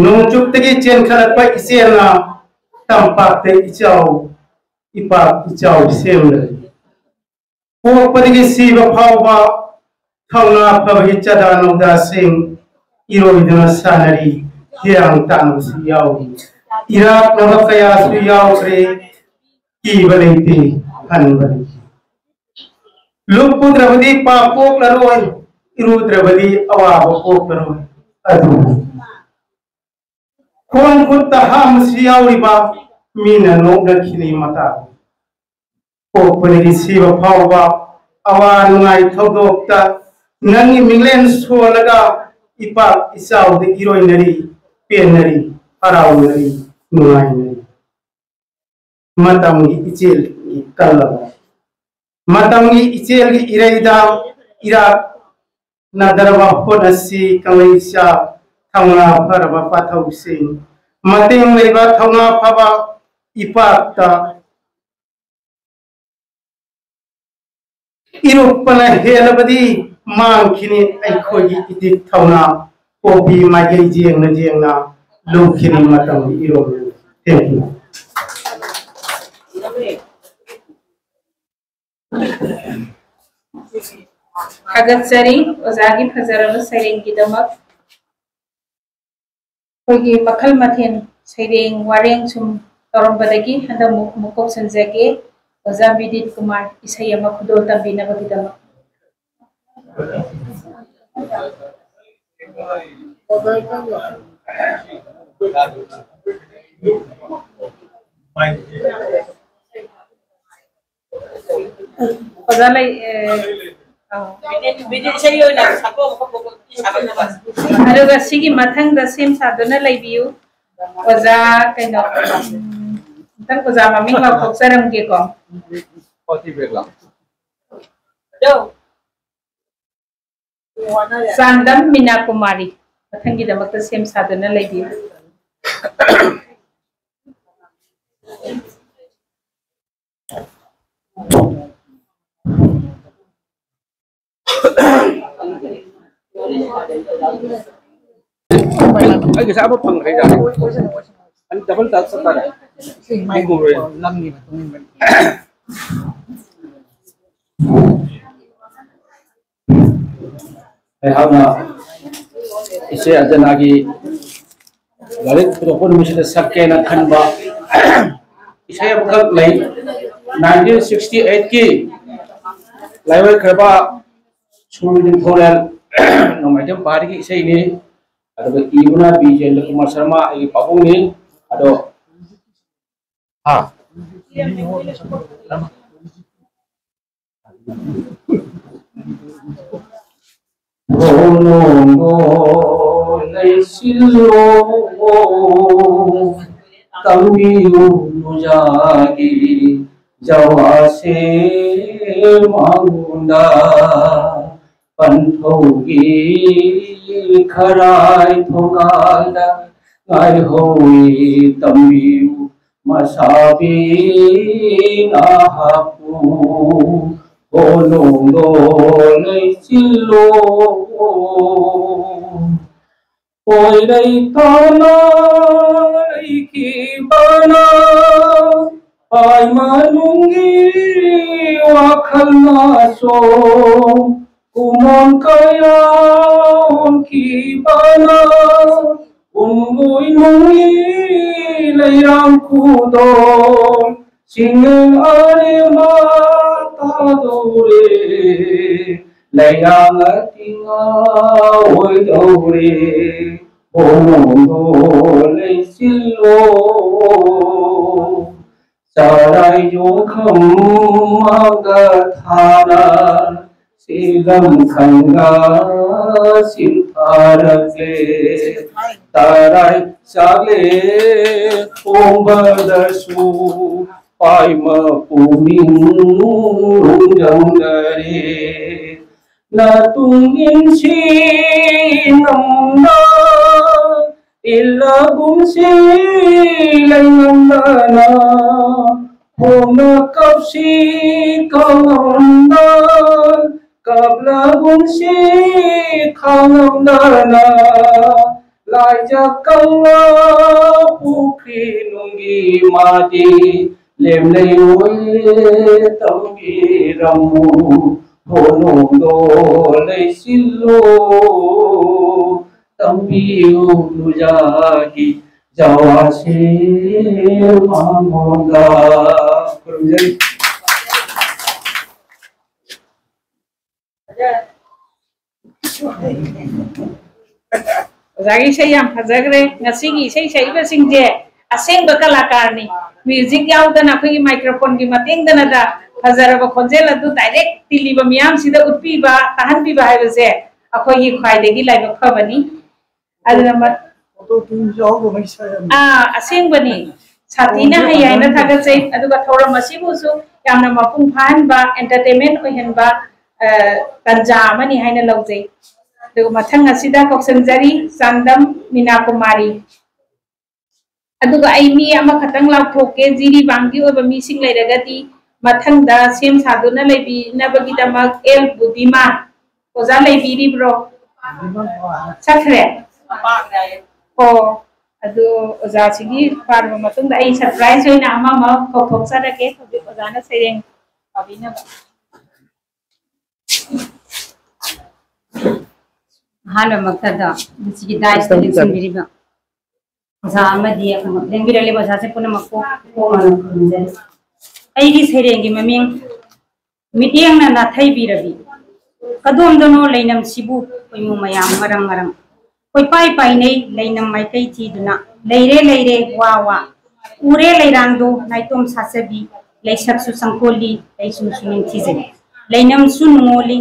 ꯅꯣꯡꯆꯨꯞꯇꯒꯤ ꯆꯦꯟꯈꯠꯂꯛꯄ ꯏꯆꯦꯜꯅ ꯇꯝꯄꯥꯛꯇ ꯏꯆꯥꯎ, ꯏꯄꯥꯛ ꯏꯆꯥꯎ ꯁꯦꯝꯂꯅꯤ꯫ ꯄꯣꯛꯄꯗꯒꯤ ꯁꯤꯕ ꯐꯥꯎꯕ ꯊꯧꯅꯥ ꯐꯕꯒꯤ ꯆꯥꯗꯥ ꯅꯧꯗꯥꯁꯤꯡ ꯏꯔꯣꯏꯗꯨꯅ ꯁꯥꯟꯅꯔꯤ, ꯍꯤꯌꯥꯡ ꯇꯥꯟꯅꯕꯁꯨ ꯌꯥꯎꯔꯤ꯫ ꯏꯔꯥꯛꯅꯕ ꯀꯌꯥꯁꯨ ꯌꯥꯎꯈ꯭ꯔꯦ, ꯀꯤꯕ ꯂꯩꯇꯦ ꯍꯟꯕ ꯂꯩꯇꯦ꯫ ꯂꯨꯞꯄꯨꯗ꯭ꯔꯕꯗꯤ ꯄꯥꯞ ꯄꯣꯛꯂꯔꯣꯏ, ꯏꯔꯨꯗ꯭ꯔꯕꯗꯤ ꯑꯋꯥꯕ ꯄꯣꯛꯂꯔꯣꯏ꯫ ꯑꯗꯨꯕꯨ ꯈꯣꯡ ꯈꯨꯠꯇ ꯍꯥꯝꯕꯁꯨ ꯌꯥꯎꯔꯤꯕ ꯃꯤꯅ ꯅꯣꯛꯅꯈꯤꯅꯤ ꯃꯇꯥ꯫ ꯄꯣꯛꯄꯗꯒꯤ ꯁꯤꯕ ꯐꯥꯎꯕ ꯑꯋꯥ ꯅꯨꯡꯉꯥꯏ ꯊꯧꯗꯣꯛꯇ ꯅꯪꯒꯤ ꯃꯤꯡꯂꯦꯟ ꯁꯣꯜꯂꯒ ꯏꯄꯥꯛ ꯏꯆꯥꯎꯗ ꯏꯔꯣꯏꯅꯔꯤ, ꯄꯦꯟꯅꯔꯤ, ꯍꯔꯥꯎꯅꯔꯤ, ꯅꯨꯡꯉꯥꯏꯅꯔꯤ꯫ ꯃꯇꯝꯒꯤ ꯏꯆꯦꯜ ꯀꯜꯂꯕ ꯃꯇꯝꯒꯤ ꯏꯆꯦꯜꯒꯤ ꯏꯔꯩꯗ ꯏꯔꯥꯛꯅꯗ꯭ꯔꯕ ꯍꯣꯠꯅꯁꯤ ꯀꯪꯂꯩꯁꯥ ꯊꯧꯅꯥ ꯐꯔꯕ ꯄꯥꯊꯧꯁꯤꯡ꯫ ꯃꯇꯦꯡ ꯂꯩꯕ ꯊꯧꯅꯥ ꯐꯕ ꯏꯄꯥꯛꯇ ꯏꯔꯨꯞꯄꯅ ꯍꯦꯜꯂꯕꯗꯤ ꯃꯥꯡꯈꯤꯅꯤ ꯑꯩꯈꯣꯏꯒꯤ ꯏꯗꯤꯠ ꯊꯧꯅꯥ꯫ ꯄꯣꯄꯤ ꯃꯥꯏꯀꯩ ꯌꯦꯡꯅ ꯌꯦꯡꯅ ꯂꯨꯈꯤꯅꯤ ꯃꯇꯝꯒꯤ ꯏꯔꯣꯜ꯫ Thank you꯫ ꯊꯥꯒꯠꯆꯔꯤ ꯑꯣꯖꯥꯒꯤ ꯐꯖꯔꯕ ꯁꯩꯔꯦꯡꯒꯤꯗꯃꯛ꯫ ꯑꯩꯈꯣꯏꯒꯤ ꯃꯈꯜ ꯃꯊꯦꯜ ꯁꯩꯔꯦꯡ ꯋꯥꯔꯦꯡ ꯁꯨꯝ ꯇꯧꯔꯝꯕꯗꯒꯤ ꯍꯟꯗꯛ ꯑꯃꯨꯛ ꯑꯃꯨꯛ ꯀꯧꯁꯤꯟꯖꯒꯦ ꯑꯣꯖꯥ ꯕꯤꯗꯤꯠ ꯀꯨꯃꯥꯔ ꯏꯁꯩ ꯑꯃ ꯈꯨꯗꯣꯜ ꯇꯝꯕꯤꯅꯕꯒꯤꯗꯃꯛ꯫ ꯑꯣꯖꯥ ꯂꯩ, ꯑꯦ, ꯑꯧ꯫ ꯑꯗꯨꯒ ꯁꯤꯒꯤ ꯃꯊꯪꯗ ꯁꯦꯝ ꯁꯥꯗꯨꯅ ꯂꯩꯕꯤꯌꯨ꯫ ꯑꯣꯖꯥ ꯀꯩꯅꯣ, ꯎꯝ, ꯑꯝꯇꯪ ꯑꯣꯖꯥ ꯃꯃꯤꯡ ꯂꯥꯎꯊꯣꯛꯆꯔꯝꯒꯦꯀꯣ꯫ ꯆꯥꯟꯗꯝ ꯃꯤꯅꯥ ꯀꯨꯃꯥꯔꯤ ꯃꯊꯪꯒꯤꯗꯃꯛꯇ ꯁꯦꯝ ꯁꯥꯗꯨꯅ ꯂꯩꯕꯤꯌꯨ꯫ ꯑꯩ ꯉꯁꯥꯏ ꯑꯃ ꯐꯪꯈ꯭ꯔꯦ, ꯌꯥꯔꯦ꯫ ꯑꯅꯤ ꯗꯕꯜ ꯇꯥꯛꯁ ꯆꯠꯇꯥꯔꯦ꯫ ꯁꯤ ꯃꯥꯏ ꯂꯝꯒꯤ ꯃꯇꯨꯡ ꯏꯟꯕꯅꯤ꯫ ꯑꯩꯍꯥꯛꯅ ꯏꯆꯦ ꯑꯟꯖꯅꯥꯒꯤ ꯂꯥꯏꯔꯤꯛ ꯄꯨꯊꯣꯛꯄ ꯅꯨꯃꯤꯠꯁꯤꯗ ꯁꯛꯀꯦꯅ ꯈꯟꯕ ꯏꯁꯩ ꯑꯃꯈꯛ ꯂꯩ꯫ ꯅꯥꯏꯟꯇꯤꯟ ꯁꯤꯛꯁꯇꯤ ꯑꯩꯠꯀꯤ ꯂꯥꯏꯑꯣꯏꯈ꯭ꯔꯕ ꯁꯨꯔ ꯅꯤꯡꯊꯧꯔꯦꯜ ꯅꯣꯡꯃꯥꯏꯊꯦꯝ ꯄꯥꯔꯤꯒꯤ ꯏꯁꯩꯅꯤ꯫ ꯑꯗꯨꯒ ꯏꯕꯅ ꯕꯤꯖꯦꯟꯗ꯭ꯔ ꯀꯨꯃꯥꯔ ꯁꯔꯃ, ꯑꯩꯒꯤ ꯄꯥꯕꯨꯡꯅꯤ꯫ ꯑꯗꯣ, ꯍꯥ? ꯂꯩꯁꯤꯜꯂꯣ, ꯇꯝꯕꯤꯌꯨ ꯅꯨꯖꯥꯒꯤ ꯖꯋꯥꯁꯦ ꯃꯉꯣꯟꯗ ꯄꯟꯊꯧꯒꯤ ꯈꯔꯥꯏ ꯊꯣꯡꯒꯥꯜꯗ ꯉꯥꯏꯍꯧꯔꯤ ꯇꯝꯕꯤꯌꯨ ꯃꯁꯥꯕꯤ ꯅꯍꯥꯛꯄꯨ ꯍꯣꯅꯣꯡꯗꯣ ꯂꯩꯆꯤꯜꯂꯣ꯫ ꯄꯣꯏꯔꯩ ꯇꯥꯅ ꯂꯩꯈꯤꯕꯅ ꯄꯥꯏ ꯃꯅꯨꯡꯒꯤ ꯋꯥꯈꯜ ꯃꯆꯣ ꯀꯨꯃꯣꯟ ꯀꯌꯥ ꯑꯣꯟꯈꯤꯕꯅ ꯎꯟꯒꯣꯏ ꯅꯨꯡꯒꯤ ꯂꯩꯔꯥꯡ ꯈꯨꯗꯣ ꯁꯤꯡꯅꯤꯡ ꯑꯔꯦꯝꯕ ꯇꯥꯗꯧꯔꯦ꯫ ꯂꯩꯔꯥꯡ ꯑꯇꯤꯡ ꯑꯣꯏꯗꯧꯔꯦ꯫ ꯍꯣꯡꯗꯣ ꯂꯩꯁꯤꯜꯂꯣ꯫ ꯆꯔꯥꯏ ꯌꯣꯡꯈꯝ ꯃꯥꯡꯗ ꯊꯥꯅ ꯁꯤꯂꯝ ꯈꯪꯒ ꯁꯤꯟꯊꯥꯔꯛꯂꯦ꯫ ꯇꯔꯥꯏ ꯆꯥꯛꯂꯦ ꯊꯣꯡꯕꯗꯁꯨ ꯄꯥꯏꯃ ꯄꯨꯛꯅꯤꯡ ꯂꯨꯝꯖꯪꯗꯔꯦ꯫ ꯅꯇꯨꯡ ꯏꯟꯁꯤ ꯉꯝꯅ ꯏꯜꯂꯒꯨꯝꯁꯤ ꯂꯩꯉꯝꯗꯅ ꯍꯣꯝꯅ ꯀꯞꯁꯤ ꯀꯉꯝꯗ ꯀꯞꯂꯒꯨꯝꯁꯤ ꯈꯥꯉꯝꯗꯅ ꯂꯥꯏꯖ ꯀꯪꯂꯥ ꯄꯨꯈ꯭ꯔꯤ ꯅꯨꯡꯒꯤ ꯃꯥꯗꯤ ꯂꯦꯝꯂꯩ ꯑꯣꯏ ꯇꯝꯕꯤꯔꯝꯃꯨ꯫ ꯍꯣꯅꯣꯡꯗꯣ ꯂꯩꯁꯤꯜꯂꯨ ꯇꯝꯕꯤꯌꯨ ꯅꯨꯖꯥꯒꯤ ꯖꯋꯥꯁꯦ ꯃꯉꯣꯟꯗ꯫ ꯈꯨꯔꯨꯝꯖꯔꯤ꯫ ꯑꯣꯖꯥꯒꯤ ꯏꯁꯩ ꯌꯥꯝ ꯐꯖꯈ꯭ꯔꯦ꯫ ꯉꯁꯤꯒꯤ ꯏꯁꯩ ꯁꯛꯏꯕꯁꯤꯡꯁꯦ ꯑꯁꯦꯡꯕ ꯀꯂꯥꯀꯥꯔꯅꯤ꯫ ꯃ꯭ꯌꯨꯖꯤꯛ ꯌꯥꯎꯗꯅ ꯑꯩꯈꯣꯏꯒꯤ ꯃꯥꯏꯀ꯭ꯔꯣꯐꯣꯟꯒꯤ ꯃꯇꯦꯡꯗꯅꯗ ꯐꯖꯔꯕ ꯈꯣꯟꯖꯦꯜ ꯑꯗꯨ ꯗꯥꯏꯔꯦꯛ ꯇꯤꯜꯂꯤꯕ ꯃꯤꯌꯥꯝꯁꯤꯗ ꯎꯠꯄꯤꯕ, ꯇꯥꯍꯟꯕꯤꯕ ꯍꯥꯏꯕꯁꯦ ꯑꯩꯈꯣꯏꯒꯤ ꯈ꯭ꯋꯥꯏꯗꯒꯤ ꯂꯥꯏꯕꯛ ꯐꯕꯅꯤ꯫ ꯑꯗꯨꯅ ꯃ- ꯑꯣꯇꯣ ꯇ꯭ꯌꯨꯟ ꯌꯥꯎꯗꯕ ꯏꯁꯩ ꯑꯃ꯫ ꯑꯥ, ꯑꯁꯦꯡꯕꯅꯤ꯫ ꯁꯥꯊꯤꯅ ꯍꯩ ꯍꯥꯏꯅ ꯊꯥꯒꯠꯆꯩ꯫ ꯑꯗꯨꯒ ꯊꯧꯔꯝ ꯑꯁꯤꯕꯨꯁꯨ ꯌꯥꯝꯅ ꯃꯄꯨꯡ ꯐꯥꯍꯟꯕ, entertainment ꯑꯣꯏꯍꯟꯕ, ꯑ, ꯇꯥꯟꯖꯥ ꯑꯃꯅꯤ ꯍꯥꯏꯅ ꯂꯧꯖꯩ꯫ ꯑꯗꯨꯒ ꯃꯊꯪ ꯑꯁꯤꯗ ꯀꯧꯁꯤꯟꯖꯔꯤ ꯆꯥꯡꯗꯝ ꯃꯤꯅꯥ ꯀꯨꯃꯥꯔꯤ꯫ ꯑꯗꯨꯒ ꯑꯩ ꯃꯤ ꯑꯃꯈꯛꯇꯪ ꯂꯥꯎꯊꯣꯛꯀꯦ, ꯖꯤꯔꯤꯕꯥꯝꯒꯤ ꯑꯣꯏꯕ ꯃꯤꯁꯤꯡ ꯂꯩꯔꯒꯗꯤ ꯃꯊꯪꯗ ꯁꯦꯝ ꯁꯥꯗꯨꯅ ꯂꯩꯕꯤꯅꯕꯒꯤꯗꯃꯛ ꯑꯦꯜ ꯕꯨꯙꯤꯃꯥꯟ꯫ ꯑꯣꯖꯥ ꯂꯩꯕꯤꯔꯤꯕ꯭ꯔꯣ? ꯆꯠꯈ꯭ꯔꯦ? ꯑꯣ, ꯑꯗꯨ ꯑꯣꯖꯥꯁꯤꯒꯤ ꯄꯥꯔꯕ ꯃꯇꯨꯡꯗ ꯑꯩ surprise ꯑꯣꯏꯅ ꯑꯃ ꯑꯃ ꯀꯧꯊꯣꯛꯆꯔꯒꯦ꯫ ꯍꯧꯖꯤꯛ ꯑꯣꯖꯥꯅ ꯁꯩꯔꯦꯡ ꯄꯥꯕꯤꯅꯕ꯫ ꯑꯍꯥꯟꯕꯃꯛꯇꯗ ꯃꯁꯤꯒꯤ dais ꯇ ꯂꯦꯡꯁꯤꯟꯕꯤꯔꯤꯕ ꯑꯣꯖꯥ ꯑꯃꯗꯤ ꯂꯦꯡꯕꯤꯔꯛꯂꯤꯕ ꯑꯣꯖꯥꯁꯤꯡ ꯄꯨꯝꯅꯃꯛꯄꯨ ꯏꯀꯣꯛ ꯃꯥꯟꯅ ꯈꯨꯔꯨꯝꯖꯔꯤ꯫ ꯑꯩꯒꯤ ꯁꯩꯔꯦꯡꯒꯤ ꯃꯃꯤꯡ ꯃꯤꯠꯌꯦꯡꯅ ꯅꯥꯊꯩꯕꯤꯔꯕꯤ꯫ ꯀꯗꯣꯝꯗꯅꯣ ꯂꯩꯅꯝꯁꯤꯕꯨ ꯈꯣꯏꯃꯨ ꯃꯌꯥꯝ ꯃꯔꯪ ꯃꯔꯪ꯫ ꯀꯣꯏꯄꯥꯏ ꯄꯥꯏꯅꯩ ꯂꯩꯅꯝ ꯃꯥꯏꯀꯩ ꯊꯤꯗꯨꯅ꯫ ꯂꯩꯔꯦ ꯂꯩꯔꯦ ꯋꯥ ꯋꯥ꯫ ꯎꯔꯦ ꯂꯩꯔꯥꯡꯗꯣ ꯅꯥꯏꯇꯣꯝ ꯁꯥꯠꯆꯕꯤ꯫ ꯂꯩꯁꯛꯁꯨ ꯆꯪꯈꯣꯜꯂꯤ, ꯂꯩꯆꯨꯁꯨ ꯅꯤꯡꯊꯤꯖꯩ꯫ ꯂꯩꯅꯝꯁꯨ ꯅꯨꯡꯉꯣꯜꯂꯤ꯫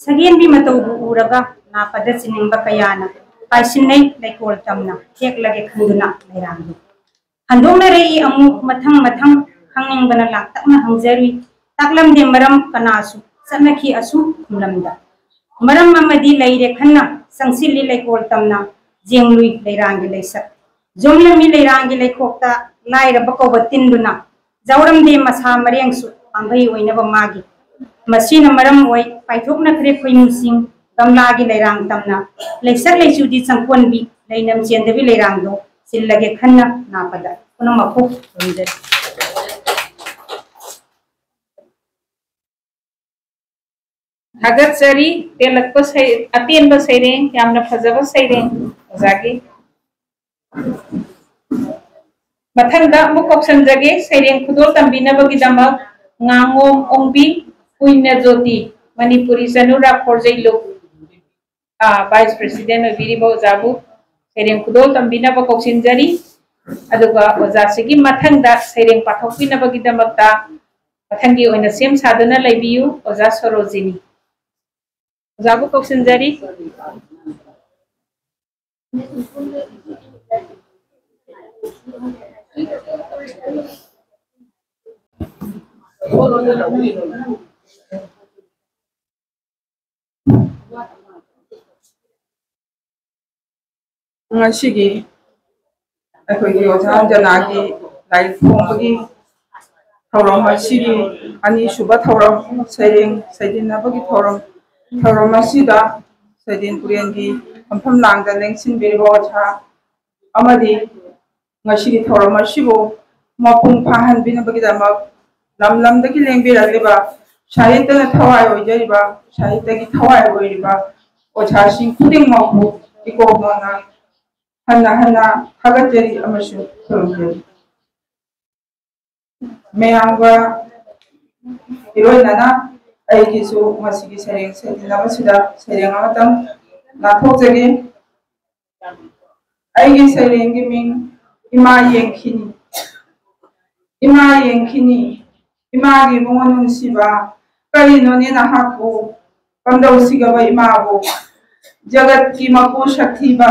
ꯁꯒꯦꯟꯕꯤ ꯃꯇꯧꯕꯨ ꯎꯔꯒ ꯅꯥꯄꯗ ꯆꯤꯅꯤꯡꯕ ꯀꯌꯥꯅ ꯄꯥꯏꯁꯤꯟꯅꯩ ꯂꯩꯀꯣꯜ ꯇꯝꯅ꯫ ꯍꯦꯛꯂꯒꯦ ꯈꯟꯗꯨꯅ ꯂꯩꯔꯥꯡꯗꯣ꯫ ꯍꯟꯗꯣꯛꯅꯔꯛꯏ ꯑꯃꯨꯛ ꯃꯊꯪ ꯃꯊꯪ, ꯈꯪꯅꯤꯡꯕꯅ ꯂꯥꯡꯇꯛꯅ ꯍꯪꯖꯔꯨꯏ꯫ ꯇꯥꯛꯂꯝꯗꯦ ꯃꯔꯝ ꯀꯅꯥꯁꯨ, ꯆꯠꯅꯈꯤ ꯑꯁꯨꯝ ꯈꯨꯝꯂꯝꯗ꯫ ꯃꯔꯝ ꯑꯃꯗꯤ ꯂꯩꯔꯦ ꯈꯟꯅ, ꯆꯪꯁꯤꯜꯂꯤ ꯂꯩꯀꯣꯜ ꯇꯝꯅ, ꯌꯦꯡꯂꯨꯏ ꯂꯩꯔꯥꯡꯒꯤ ꯂꯩꯁꯛ꯫ ꯌꯣꯝꯂꯝꯃꯤ ꯂꯩꯔꯥꯡꯒꯤ ꯂꯩꯈꯣꯛꯇ, ꯂꯥꯏꯔꯕ ꯀꯧꯕ ꯇꯤꯟꯗꯨꯅ꯫ ꯌꯥꯎꯔꯝꯗꯦ ꯃꯁꯥ ꯃꯔꯦꯡꯁꯨ, ꯄꯥꯝꯕꯩ ꯑꯣꯏꯅꯕ ꯃꯥꯒꯤ꯫ ꯃꯁꯤꯅ ꯃꯔꯝ ꯑꯣꯏ ꯄꯥꯏꯊꯣꯛꯅꯈ꯭ꯔꯦ ꯈꯣꯏꯃꯨꯁꯤꯡ, ꯒꯝꯂꯥꯒꯤ ꯂꯩꯔꯥꯡ ꯇꯝꯅ꯫ ꯂꯩꯁꯛ ꯂꯩꯆꯨꯗꯤ ꯆꯪꯀꯣꯟꯕꯤ, ꯂꯩꯅꯝ ꯆꯦꯟꯗꯕꯤ ꯂꯩꯔꯥꯡꯗꯣ, ꯆꯤꯜꯂꯒꯦ ꯈꯟꯅ ꯅꯥꯄꯗ꯫ ꯄꯨꯝꯅꯃꯛꯄꯨ ꯈꯨꯔꯨꯝꯖꯔꯤ꯫ ꯊꯥꯒꯠꯆꯔꯤ꯫ ꯇꯦꯜꯂꯛꯄ ꯁꯩ-, ꯑꯇꯦꯟꯕ ꯁꯩꯔꯦꯡ, ꯌꯥꯝꯅ ꯐꯖꯕ ꯁꯩꯔꯦꯡ ꯑꯣꯖꯥꯒꯤ꯫ ꯃꯊꯪꯗ ꯑꯃꯨꯛ ꯀꯧꯁꯟꯖꯒꯦ, ꯁꯩꯔꯦꯡ ꯈꯨꯗꯣꯜ ꯇꯝꯕꯤꯅꯕꯒꯤꯗꯃꯛ ꯉꯥꯉꯣꯝ ꯑꯣꯡꯕꯤ ꯄꯨꯏꯅ ꯖꯣꯇꯤ, ꯃꯅꯤꯄꯨꯔꯤ ꯆꯅꯨꯔꯥ ꯈꯣꯔꯖꯩꯂꯨꯞ, ꯑꯥ, vice president ꯑꯣꯏꯕꯤꯔꯤꯕ ꯑꯣꯖꯥꯕꯨ ꯁꯩꯔꯦꯡ ꯈꯨꯗꯣꯜ ꯇꯝꯕꯤꯅꯕ ꯀꯧꯁꯤꯟꯖꯔꯤ꯫ ꯑꯗꯨꯒ ꯑꯣꯖꯥꯁꯤꯒꯤ ꯃꯊꯪꯗ ꯁꯩꯔꯦꯡ ꯄꯥꯊꯣꯛꯄꯤꯅꯕꯒꯤꯗꯃꯛꯇ ꯃꯊꯪꯒꯤ ꯑꯣꯏꯅ ꯁꯦꯝ ꯁꯥꯗꯨꯅ ꯂꯩꯕꯤꯌꯨ ꯑꯣꯖꯥ ꯁꯣꯔꯣꯖꯤꯅꯤ꯫ ꯑꯣꯖꯥꯕꯨ ꯀꯧꯁꯤꯟꯖꯔꯤ꯫ ꯉꯁꯤꯒꯤ ꯑꯩꯈꯣꯏꯒꯤ ꯑꯣꯖꯥ ꯑꯟꯖꯅꯥꯒꯤ ꯂꯥꯏꯔꯤꯛ ꯐꯣꯡꯕꯒꯤ ꯊꯧꯔꯝ ꯑꯁꯤꯒꯤ ꯑꯅꯤꯁꯨꯕ ꯊꯧꯔꯝ, ꯁꯩꯔꯦꯡ ꯁꯩꯗꯤꯟꯅꯕꯒꯤ ꯊꯧꯔꯝ, ꯊꯧꯔꯝ ꯑꯁꯤꯗ ꯁꯩꯗꯦꯟ ꯄꯨꯔꯦꯟꯒꯤ ꯐꯝꯐꯝ ꯂꯥꯡꯗ ꯂꯦꯡꯁꯤꯟꯕꯤꯔꯤꯕ ꯑꯣꯖꯥ ꯑꯃꯗꯤ ꯉꯁꯤꯒꯤ ꯊꯧꯔꯝ ꯑꯁꯤꯕꯨ ꯃꯄꯨꯡ ꯐꯥꯍꯟꯕꯤꯅꯕꯒꯤꯗꯃꯛ ꯂꯝ ꯂꯝꯗꯒꯤ ꯂꯦꯡꯕꯤꯔꯛꯂꯤꯕ, ꯁꯥꯍꯤꯇ꯭ꯌꯅ ꯊꯋꯥꯏ ꯑꯣꯏꯖꯔꯤꯕ, ꯁꯥꯍꯤꯇ꯭ꯌꯒꯤ ꯊꯋꯥꯏ ꯑꯣꯏꯔꯤꯕ ꯑꯣꯖꯥꯁꯤꯡ ꯈꯨꯗꯤꯡꯃꯛꯄꯨ ꯏꯀꯣꯛ ꯃꯣꯟꯅ ꯍꯟꯅ ꯍꯟꯅ ꯊꯥꯒꯠꯆꯔꯤ ꯑꯃꯁꯨꯡ ꯈꯨꯔꯨꯝꯖꯔꯤ꯫ ꯃꯌꯥꯝꯒ ꯏꯔꯣꯏꯅꯅ ꯑꯩꯒꯤꯁꯨ ꯉꯁꯤꯒꯤ ꯁꯩꯔꯦꯡ ꯁꯩꯗꯤꯟꯅꯕꯁꯤꯗ ꯁꯩꯔꯦꯡ ꯑꯃꯇꯪ ꯂꯥꯟꯊꯣꯛꯆꯒꯦ꯫ ꯑꯩꯒꯤ ꯁꯩꯔꯦꯡꯒꯤ ꯃꯤꯡ ꯏꯃꯥ ꯌꯦꯡꯈꯤꯅꯤ꯫ ꯏꯃꯥ ꯌꯦꯡꯈꯤꯅꯤ, ꯏꯃꯥꯒꯤ ꯏꯕꯨꯡꯉꯣ ꯅꯨꯡꯁꯤꯕ, ꯀꯔꯤꯅꯣꯅꯦ ꯅꯍꯥꯛꯄꯨ ꯀꯝꯗꯧꯁꯤꯒꯕ ꯏꯃꯥꯕꯨ? ꯖꯒꯠꯀꯤ ꯃꯄꯨ ꯁꯛꯊꯤꯕ,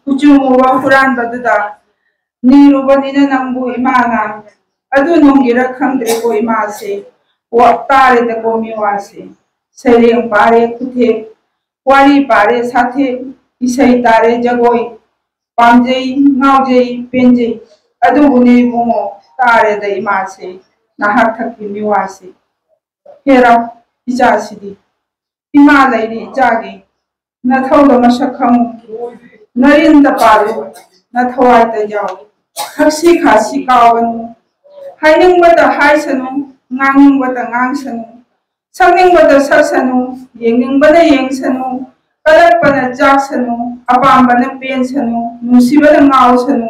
ꯀꯨꯆꯨ ꯃꯨꯕ ꯍꯨꯔꯥꯟꯕꯗꯨꯗ ꯅꯤꯔꯨꯕꯅꯤꯅ ꯅꯪꯕꯨ ꯏꯃꯥꯅ꯫ ꯑꯗꯨ ꯅꯣꯡꯒꯤꯔ ꯈꯪꯗ꯭ꯔꯦꯀꯣ ꯏꯃꯥꯁꯦ, ꯋꯥ ꯇꯥꯔꯦꯗꯀꯣ ꯃꯤꯋꯥꯁꯦ꯫ ꯁꯩꯔꯦꯡ ꯄꯥꯔꯦ ꯈꯨꯊꯦꯛ, ꯋꯥꯔꯤ ꯄꯥꯔꯦ ꯁꯥꯊꯦꯛ, ꯏꯁꯩ ꯇꯥꯔꯦ ꯖꯒꯣꯏ, ꯄꯥꯝꯖꯩ, ꯉꯥꯎꯖꯩ, ꯄꯦꯟꯖꯩ, ꯑꯗꯨꯕꯨꯅꯦ ꯏꯕꯨꯡꯉꯣ, ꯇꯥꯔꯦꯗ ꯏꯃꯥꯁꯦ, ꯅꯍꯥꯛ ꯊꯛꯀꯤ ꯃꯤꯋꯥꯁꯦ꯫ ꯍꯦꯔꯥ, ꯏꯆꯥꯁꯤꯗꯤ꯫ ꯏꯃꯥ ꯂꯩꯔꯤ ꯏꯆꯥꯒꯤ, ꯅꯊꯧꯗꯣ ꯃꯁꯛ ꯈꯪꯉꯨ, ꯅꯔꯤꯟꯗ ꯄꯥꯜꯂꯨ, ꯅꯊꯋꯥꯏꯗ ꯌꯥꯎ꯫ ꯊꯛꯁꯤ ꯈꯥꯁꯤ ꯀꯥꯎꯒꯅꯨ, ꯍꯥꯏꯅꯤꯡꯕꯇ ꯍꯥꯏꯁꯅꯨ, ꯉꯥꯡꯅꯤꯡꯕꯇ ꯉꯥꯡꯁꯅꯨ, ꯁꯛꯅꯤꯡꯕꯗ ꯁꯛꯁꯅꯨ, ꯌꯦꯡꯅꯤꯡꯕꯅ ꯌꯦꯡꯁꯅꯨ, ꯀꯜꯂꯛꯄꯅ ꯆꯥꯛꯁꯅꯨ, ꯑꯄꯥꯝꯕꯅ ꯄꯦꯟꯁꯅꯨ, ꯅꯨꯡꯁꯤꯕꯅ ꯉꯥꯎꯁꯅꯨ,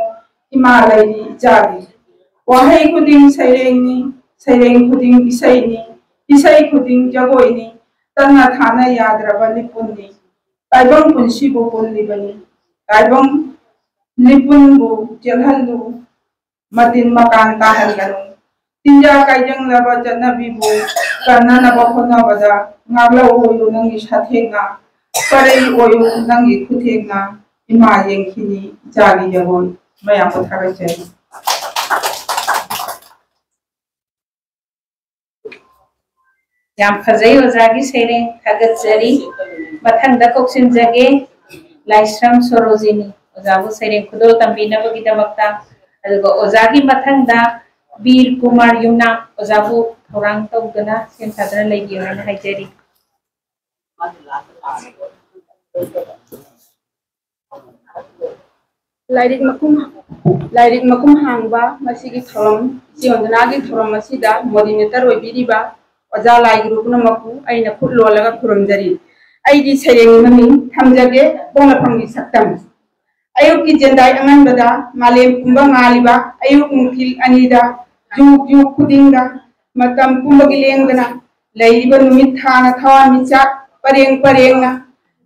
ꯏꯃꯥ ꯂꯩꯔꯤ ꯏꯆꯥꯒꯤ꯫ ꯋꯥꯍꯩ ꯈꯨꯗꯤꯡ ꯁꯩꯔꯦꯡꯅꯤ, ꯁꯩꯔꯦꯡ ꯈꯨꯗꯤꯡ ꯏꯁꯩꯅꯤ, ꯏꯁꯩ ꯈꯨꯗꯤꯡ ꯖꯒꯣꯏꯅꯤ, ꯇꯠꯅ ꯊꯥꯅ ꯌꯥꯗ꯭ꯔꯕ ꯂꯤꯄꯨꯟꯅꯤ꯫ ꯇꯥꯏꯕꯪ ꯄꯨꯟꯁꯤꯕꯨ ꯄꯨꯜꯂꯤꯕꯅꯤ, ꯇꯥꯏꯕꯪ ꯂꯤꯄꯨꯟꯕꯨ ꯆꯦꯜꯍꯜꯂꯨ, ꯃꯇꯤꯟ ꯃꯀꯥꯟ ꯇꯥꯍꯟꯒꯅꯨ꯫ ꯆꯤꯟꯖꯥꯛ ꯀꯥꯏꯖꯪꯂꯕ ꯆꯠꯅꯕꯤꯕꯨ ꯀꯟꯅꯅꯕ ꯍꯣꯠꯅꯕꯗ ꯉꯥꯛꯂꯧ ꯑꯣꯏꯌꯨ ꯅꯪꯒꯤ ꯁꯥꯊꯦꯡꯅ, ꯄꯔꯩ ꯑꯣꯏꯌꯨ ꯅꯪꯒꯤ ꯈꯨꯊꯦꯡꯅ, ꯏꯃꯥ ꯌꯦꯡꯈꯤꯅꯤ ꯏꯆꯥꯒꯤ ꯖꯒꯣꯏ꯫ ꯃꯌꯥꯝꯕꯨ ꯊꯥꯒꯠꯆꯔꯤ꯫ ꯌꯥꯝ ꯐꯖꯩ ꯑꯣꯖꯥꯒꯤ ꯁꯩꯔꯦꯡ, ꯊꯥꯒꯠꯆꯔꯤ꯫ ꯃꯊꯪꯗ ꯀꯧꯁꯤꯟꯖꯒꯦ ꯂꯥꯏꯁ꯭ꯔꯝ ꯁꯣꯔꯣꯖꯤꯅꯤ ꯑꯣꯖꯥꯕꯨ ꯁꯩꯔꯦꯡ ꯈꯨꯗꯣꯜ ꯇꯝꯕꯤꯅꯕꯒꯤꯗꯃꯛꯇ꯫ ꯑꯗꯨꯒ ꯑꯣꯖꯥꯒꯤ ꯃꯊꯪꯗ ꯕꯤꯔ ꯀꯨꯃꯥꯔ ꯌꯨꯝꯅꯥꯝ ꯑꯣꯖꯥꯕꯨ ꯊꯧꯔꯥꯡ ꯇꯧꯗꯨꯅ ꯁꯦꯝ ꯁꯥꯗꯨꯅ ꯂꯩꯕꯤꯌꯨ ꯍꯥꯏꯅ ꯍꯥꯏꯖꯔꯤ꯫ ꯂꯥꯏꯔꯤꯛ ꯃꯈꯨꯝ ꯂꯥꯏꯔꯤꯛ ꯃꯈꯨꯝ ꯍꯥꯡꯕ ꯃꯁꯤꯒꯤ ꯊꯧꯔꯝ, ꯏꯆꯦ ꯃꯟꯖꯨꯅꯥꯒꯤ ꯊꯧꯔꯝ ꯑꯁꯤꯗ moderator ꯑꯣꯏꯕꯤꯔꯤꯕ ꯑꯣꯖꯥ ꯂꯥꯏꯒꯨꯔꯨ ꯄꯨꯝꯅꯃꯛꯄꯨ ꯑꯩꯅ ꯈꯨꯠ ꯂꯣꯜꯂꯒ ꯈꯨꯔꯨꯝꯖꯔꯤ꯫ ꯑꯩꯒꯤ ꯁꯩꯔꯦꯡꯒꯤ ꯃꯃꯤꯡ ꯊꯝꯖꯒꯦ, ꯄꯣꯛꯅꯐꯝꯒꯤ ꯁꯛꯇꯝ꯫ ꯑꯌꯨꯛꯀꯤ ꯖꯦꯟꯗꯥꯏ ꯑꯉꯟꯕꯗ ꯃꯥꯂꯦꯝ ꯄꯨꯝꯕ ꯉꯥꯜꯂꯤꯕ ꯑꯌꯨꯛ ꯅꯨꯡꯊꯤꯜ ꯑꯅꯤꯗ, ꯖꯨꯛ ꯖꯨꯛ ꯈꯨꯗꯤꯡꯗ, ꯃꯇꯝ ꯄꯨꯝꯕꯒꯤ ꯂꯦꯡꯗꯅ ꯂꯩꯔꯤꯕ ꯅꯨꯃꯤꯠ ꯊꯥꯅ ꯊꯋꯥꯟꯃꯤꯆꯥꯛ ꯄꯔꯦꯡ ꯄꯔꯦꯡꯅ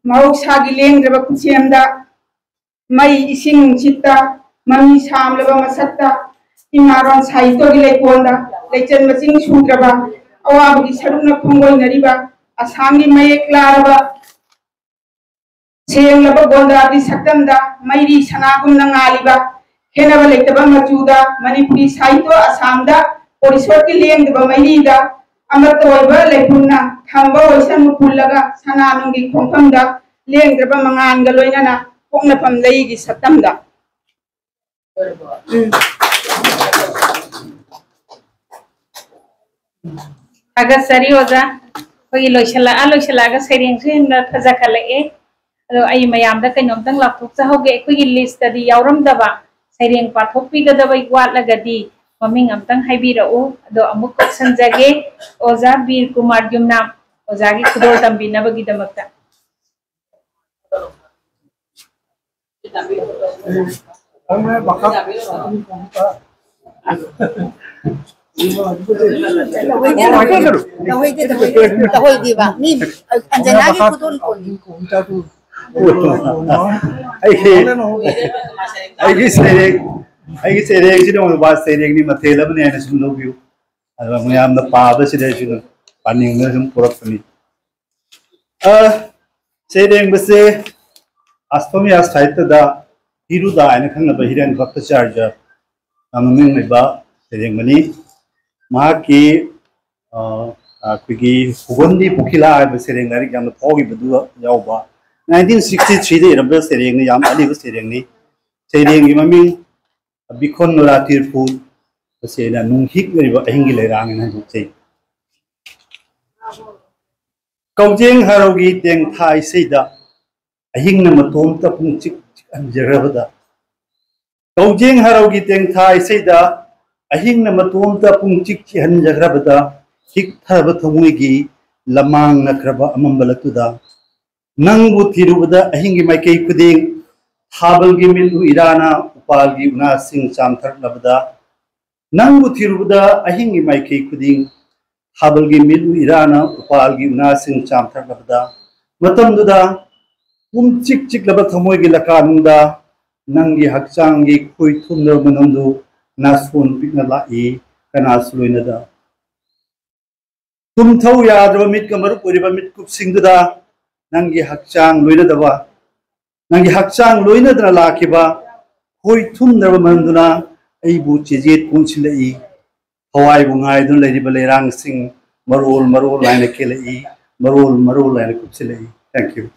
ꯃꯍꯧꯁꯥꯒꯤ ꯂꯦꯡꯗ꯭ꯔꯕ ꯈꯨꯠꯁꯦꯝꯗ, ꯃꯩ ꯏꯁꯤꯡ ꯅꯨꯡꯁꯤꯠꯇ, ꯃꯃꯤ ꯁꯥꯝꯂꯕ ꯃꯁꯛꯇ, ꯏꯃꯥꯔꯣꯟ ꯁꯥꯍꯤꯇ꯭ꯌꯒꯤ ꯂꯩꯀꯣꯜꯗ ꯂꯩꯆꯟ ꯃꯆꯤꯡ ꯁꯨꯗ꯭ꯔꯕ ꯑꯋꯥꯕꯒꯤ ꯁꯔꯨꯛꯅ ꯈꯣꯡꯒꯣꯏꯅꯔꯤꯕ ꯑꯁꯥꯝꯒꯤ ꯃꯌꯦꯛ ꯂꯥꯔꯕ ꯁꯦꯡꯂꯕ ꯒꯣꯟꯗꯥꯒꯤ ꯁꯛꯇꯝꯗ ꯃꯩꯔꯤ ꯁꯅꯥꯒꯨꯝꯅ ꯉꯥꯜꯂꯤꯕ, ꯈꯦꯠꯅꯕ ꯂꯩꯇꯕ ꯃꯆꯨꯗ ꯃꯅꯤꯄꯨꯔꯤ ꯁꯥꯍꯤꯇ꯭ꯌ ꯑꯁꯥꯝꯗ ꯄꯣꯔꯤꯁꯣꯠꯀꯤ ꯂꯦꯡꯗꯕ ꯃꯩꯔꯤꯗ ꯑꯃꯠꯇ ꯑꯣꯏꯕ ꯂꯩꯄꯨꯡꯅ ꯊꯝꯕ ꯑꯣꯏꯁꯅꯨ ꯄꯨꯜꯂꯒ ꯁꯅꯥ ꯅꯨꯡꯒꯤ ꯈꯣꯡꯐꯝꯗ ꯂꯦꯡꯗ꯭ꯔꯕ ꯃꯉꯥꯜꯒ ꯂꯣꯏꯅꯅ ꯄꯣꯛꯅꯐꯝ ꯂꯩꯒꯤ ꯁꯛꯇꯝꯗ꯫ ꯎꯝ꯫ ꯊꯥꯒꯠꯆꯔꯤ ꯑꯣꯖꯥ꯫ ꯑꯩꯈꯣꯏꯒꯤ ꯂꯣꯏꯁꯤꯜꯂꯛꯑ ꯂꯣꯏꯁꯤꯜꯂꯛꯑꯒ ꯁꯩꯔꯦꯡꯁꯨ ꯍꯦꯟꯅ ꯐꯖꯈꯠꯂꯛꯑꯦ꯫ ꯑꯗꯣ ꯑꯩ ꯃꯌꯥꯝꯗ ꯀꯩꯅꯣꯝꯇꯪ ꯂꯥꯎꯊꯣꯛꯆꯍꯧꯒꯦ꯫ ꯑꯩꯈꯣꯏꯒꯤ list ꯇꯗꯤ ꯌꯥꯎꯔꯝꯗꯕ ꯁꯩꯔꯦꯡ ꯄꯥꯊꯣꯛꯄꯤꯒꯗꯕ ꯋꯥꯠꯂꯒꯗꯤ ꯃꯃꯤꯡ ꯑꯝꯇꯪ ꯍꯥꯏꯕꯤꯔꯛꯎ꯫ ꯑꯗꯣ ꯑꯃꯨꯛ ꯀꯧꯁꯟꯖꯒꯦ ꯑꯣꯖꯥ ꯕꯤꯔ ꯀꯨꯃꯥꯔ ꯌꯨꯝꯅꯥꯝ, ꯑꯣꯖꯥꯒꯤ ꯈꯨꯗꯣꯜ ꯇꯝꯕꯤꯅꯕꯒꯤꯗꯃꯛꯇ꯫ ꯇꯧꯍꯩꯗꯦ, ꯇꯧꯍꯩꯗꯦ, ꯇꯧꯍꯩꯗꯦꯕ꯫ ꯃꯤ ꯑꯟꯖꯅꯥꯒꯤ ꯈꯨꯗꯣꯜ ꯄꯣꯟꯅꯤ꯫ ꯑꯩꯒꯤ ꯑꯩꯒꯤ ꯁꯩꯔꯦꯡ ꯑꯩꯒꯤ ꯁꯩꯔꯦꯡꯁꯤꯅ ꯑꯣꯏꯕ ꯁꯩꯔꯦꯡꯅꯤ, ꯃꯊꯦꯜ ꯑꯃꯅꯤ ꯍꯥꯏꯅ ꯁꯨꯝ ꯂꯧꯕꯤꯌꯨ꯫ ꯑꯗꯨꯒ ꯃꯌꯥꯝꯅ ꯄꯥꯕꯁꯤꯗ ꯑꯩꯁꯨ ꯑꯗꯨꯝ ꯄꯥꯅꯤꯡꯗꯅ ꯁꯨꯝ ꯄꯨꯔꯛꯄꯅꯤ꯫ ꯑ, ꯁꯩꯔꯦꯡꯕꯁꯦ ꯑꯁꯇꯃꯤꯌꯥ ꯁꯥꯍꯤꯇ꯭ꯌꯗ ꯍꯤꯔꯨꯗꯥ ꯍꯥꯏꯅ ꯈꯪꯅꯕ ꯍꯤꯔꯦꯟ ꯚꯠꯇꯥꯆꯥꯔꯌꯅ ꯃꯃꯤꯡ ꯂꯩꯕ ꯁꯩꯔꯦꯡꯕꯅꯤ꯫ ꯃꯍꯥꯛꯀꯤ, ꯑ, ꯑꯩꯈꯣꯏꯒꯤ ꯍꯨꯒꯟꯗꯤ ꯄꯨꯈꯤꯂꯥ ꯍꯥꯏꯕ ꯁꯩꯔꯦꯡ, ꯂꯥꯏꯔꯤꯛ ꯌꯥꯝꯅ ꯐꯥꯎꯈꯤꯕꯗꯨ ꯌꯥꯎꯕ, ꯅꯥꯏꯟꯇꯤꯟ ꯁꯤꯛꯁꯇꯤ ꯊ꯭ꯔꯤꯗ ꯏꯔꯝꯕ ꯁꯩꯔꯦꯡꯅꯤ, ꯌꯥꯝ ꯑꯔꯤꯕ ꯁꯩꯔꯦꯡꯅꯤ꯫ ꯁꯩꯔꯦꯡꯒꯤ ꯃꯃꯤꯡ ꯕꯤꯈꯣꯟ ꯅꯣꯔꯥ ꯇꯤꯔꯐꯨꯜ, ꯃꯁꯤ ꯑꯩꯅ ꯅꯨꯡꯍꯤꯛꯅꯔꯤꯕ ꯑꯍꯤꯡꯒꯤ ꯂꯩꯔꯥꯡ ꯍꯥꯏꯅ ꯍꯟꯗꯣꯛꯆꯩ꯫ ꯀꯧꯖꯦꯡ ꯍꯔꯥꯎꯒꯤ ꯇꯦꯡꯊꯥ ꯏꯁꯩꯗ ꯑꯍꯤꯡꯅ ꯃꯇꯣꯝꯇ ꯄꯨꯡꯆꯤꯛ ꯆꯤꯛꯍꯟꯖꯈ꯭ꯔꯕꯗ, ꯀꯧꯖꯦꯡ ꯍꯔꯥꯎꯒꯤ ꯇꯦꯡꯊꯥ ꯏꯁꯩꯗ ꯑꯍꯤꯡꯅ ꯃꯇꯣꯝꯇ ꯄꯨꯡꯆꯤꯛ ꯆꯤꯛꯍꯟꯖꯈ꯭ꯔꯕꯗ, ꯍꯤꯛꯊꯔꯕ ꯊꯃꯣꯏꯒꯤ ꯂꯃꯥꯡ ꯅꯛꯈ꯭ꯔꯕ ꯑꯃꯝꯕ ꯂꯛꯇꯨꯗ, ꯅꯪꯕꯨ ꯊꯤꯔꯨꯕꯗ ꯑꯍꯤꯡꯒꯤ ꯃꯥꯏꯀꯩ ꯈꯨꯗꯤꯡ ꯊꯥꯕꯜꯒꯤ ꯃꯤꯠꯂꯨ ꯏꯔꯥꯅ ꯎꯄꯥꯜꯒꯤ ꯎꯅꯥꯁꯤꯡ ꯆꯥꯝꯊꯔꯛꯂꯕꯗ, ꯅꯪꯕꯨ ꯊꯤꯔꯨꯕꯗ ꯑꯍꯤꯡꯒꯤ ꯃꯥꯏꯀꯩ ꯈꯨꯗꯤꯡ ꯊꯥꯕꯜꯒꯤ ꯃꯤꯠꯂꯨ ꯏꯔꯥꯅ ꯎꯄꯥꯜꯒꯤ ꯎꯅꯥꯁꯤꯡ ꯆꯥꯝꯊꯔꯛꯂꯕꯗ, ꯃꯇꯝꯗꯨꯗ ꯄꯨꯝꯆꯤꯛ ꯆꯤꯛꯂꯕ ꯊꯃꯣꯏꯒꯤ ꯂꯀꯥꯅꯨꯡꯗ ꯅꯪꯒꯤ ꯍꯛꯆꯥꯡꯒꯤ ꯈꯣꯏ ꯊꯨꯝꯅꯕ ꯃꯅꯝꯗꯨ ꯅꯥꯁꯣꯟ ꯄꯤꯛꯅ ꯂꯥꯛꯏ, ꯀꯅꯥꯁꯨ ꯂꯣꯏꯅꯗ꯫ ꯇꯨꯝꯊꯧ ꯌꯥꯗ꯭ꯔꯕ ꯃꯤꯠꯀ ꯃꯔꯨꯞ ꯑꯣꯏꯔꯤꯕ ꯃꯤꯠꯀꯨꯞꯁꯤꯡꯗꯨꯗ ꯅꯪꯒꯤ ꯍꯛꯆꯥꯡ ꯂꯣꯏꯅꯗꯕ, ꯅꯪꯒꯤ ꯍꯛꯆꯥꯡ ꯂꯣꯏꯅꯗꯅ ꯂꯥꯛꯈꯤꯕ ꯈꯣꯏ ꯊꯨꯝꯅꯕ ꯃꯅꯝꯗꯨꯅ ꯑꯩꯕꯨ ꯆꯦꯖꯦꯠ ꯀꯣꯟꯁꯤꯜꯂꯛꯏ꯫ ꯊꯋꯥꯏꯕꯨ ꯉꯥꯏꯗꯨꯅ ꯂꯩꯔꯤꯕ ꯂꯩꯔꯥꯡꯁꯤꯡ ꯃꯔꯣꯜ ꯃꯔꯣꯜ ꯍꯥꯏꯅ ꯀꯦꯜꯂꯛꯏ, ꯃꯔꯣꯜ ꯃꯔꯣꯜ ꯍꯥꯏꯅ ꯀꯨꯞꯁꯤꯜꯂꯛꯏ꯫ Thank you꯫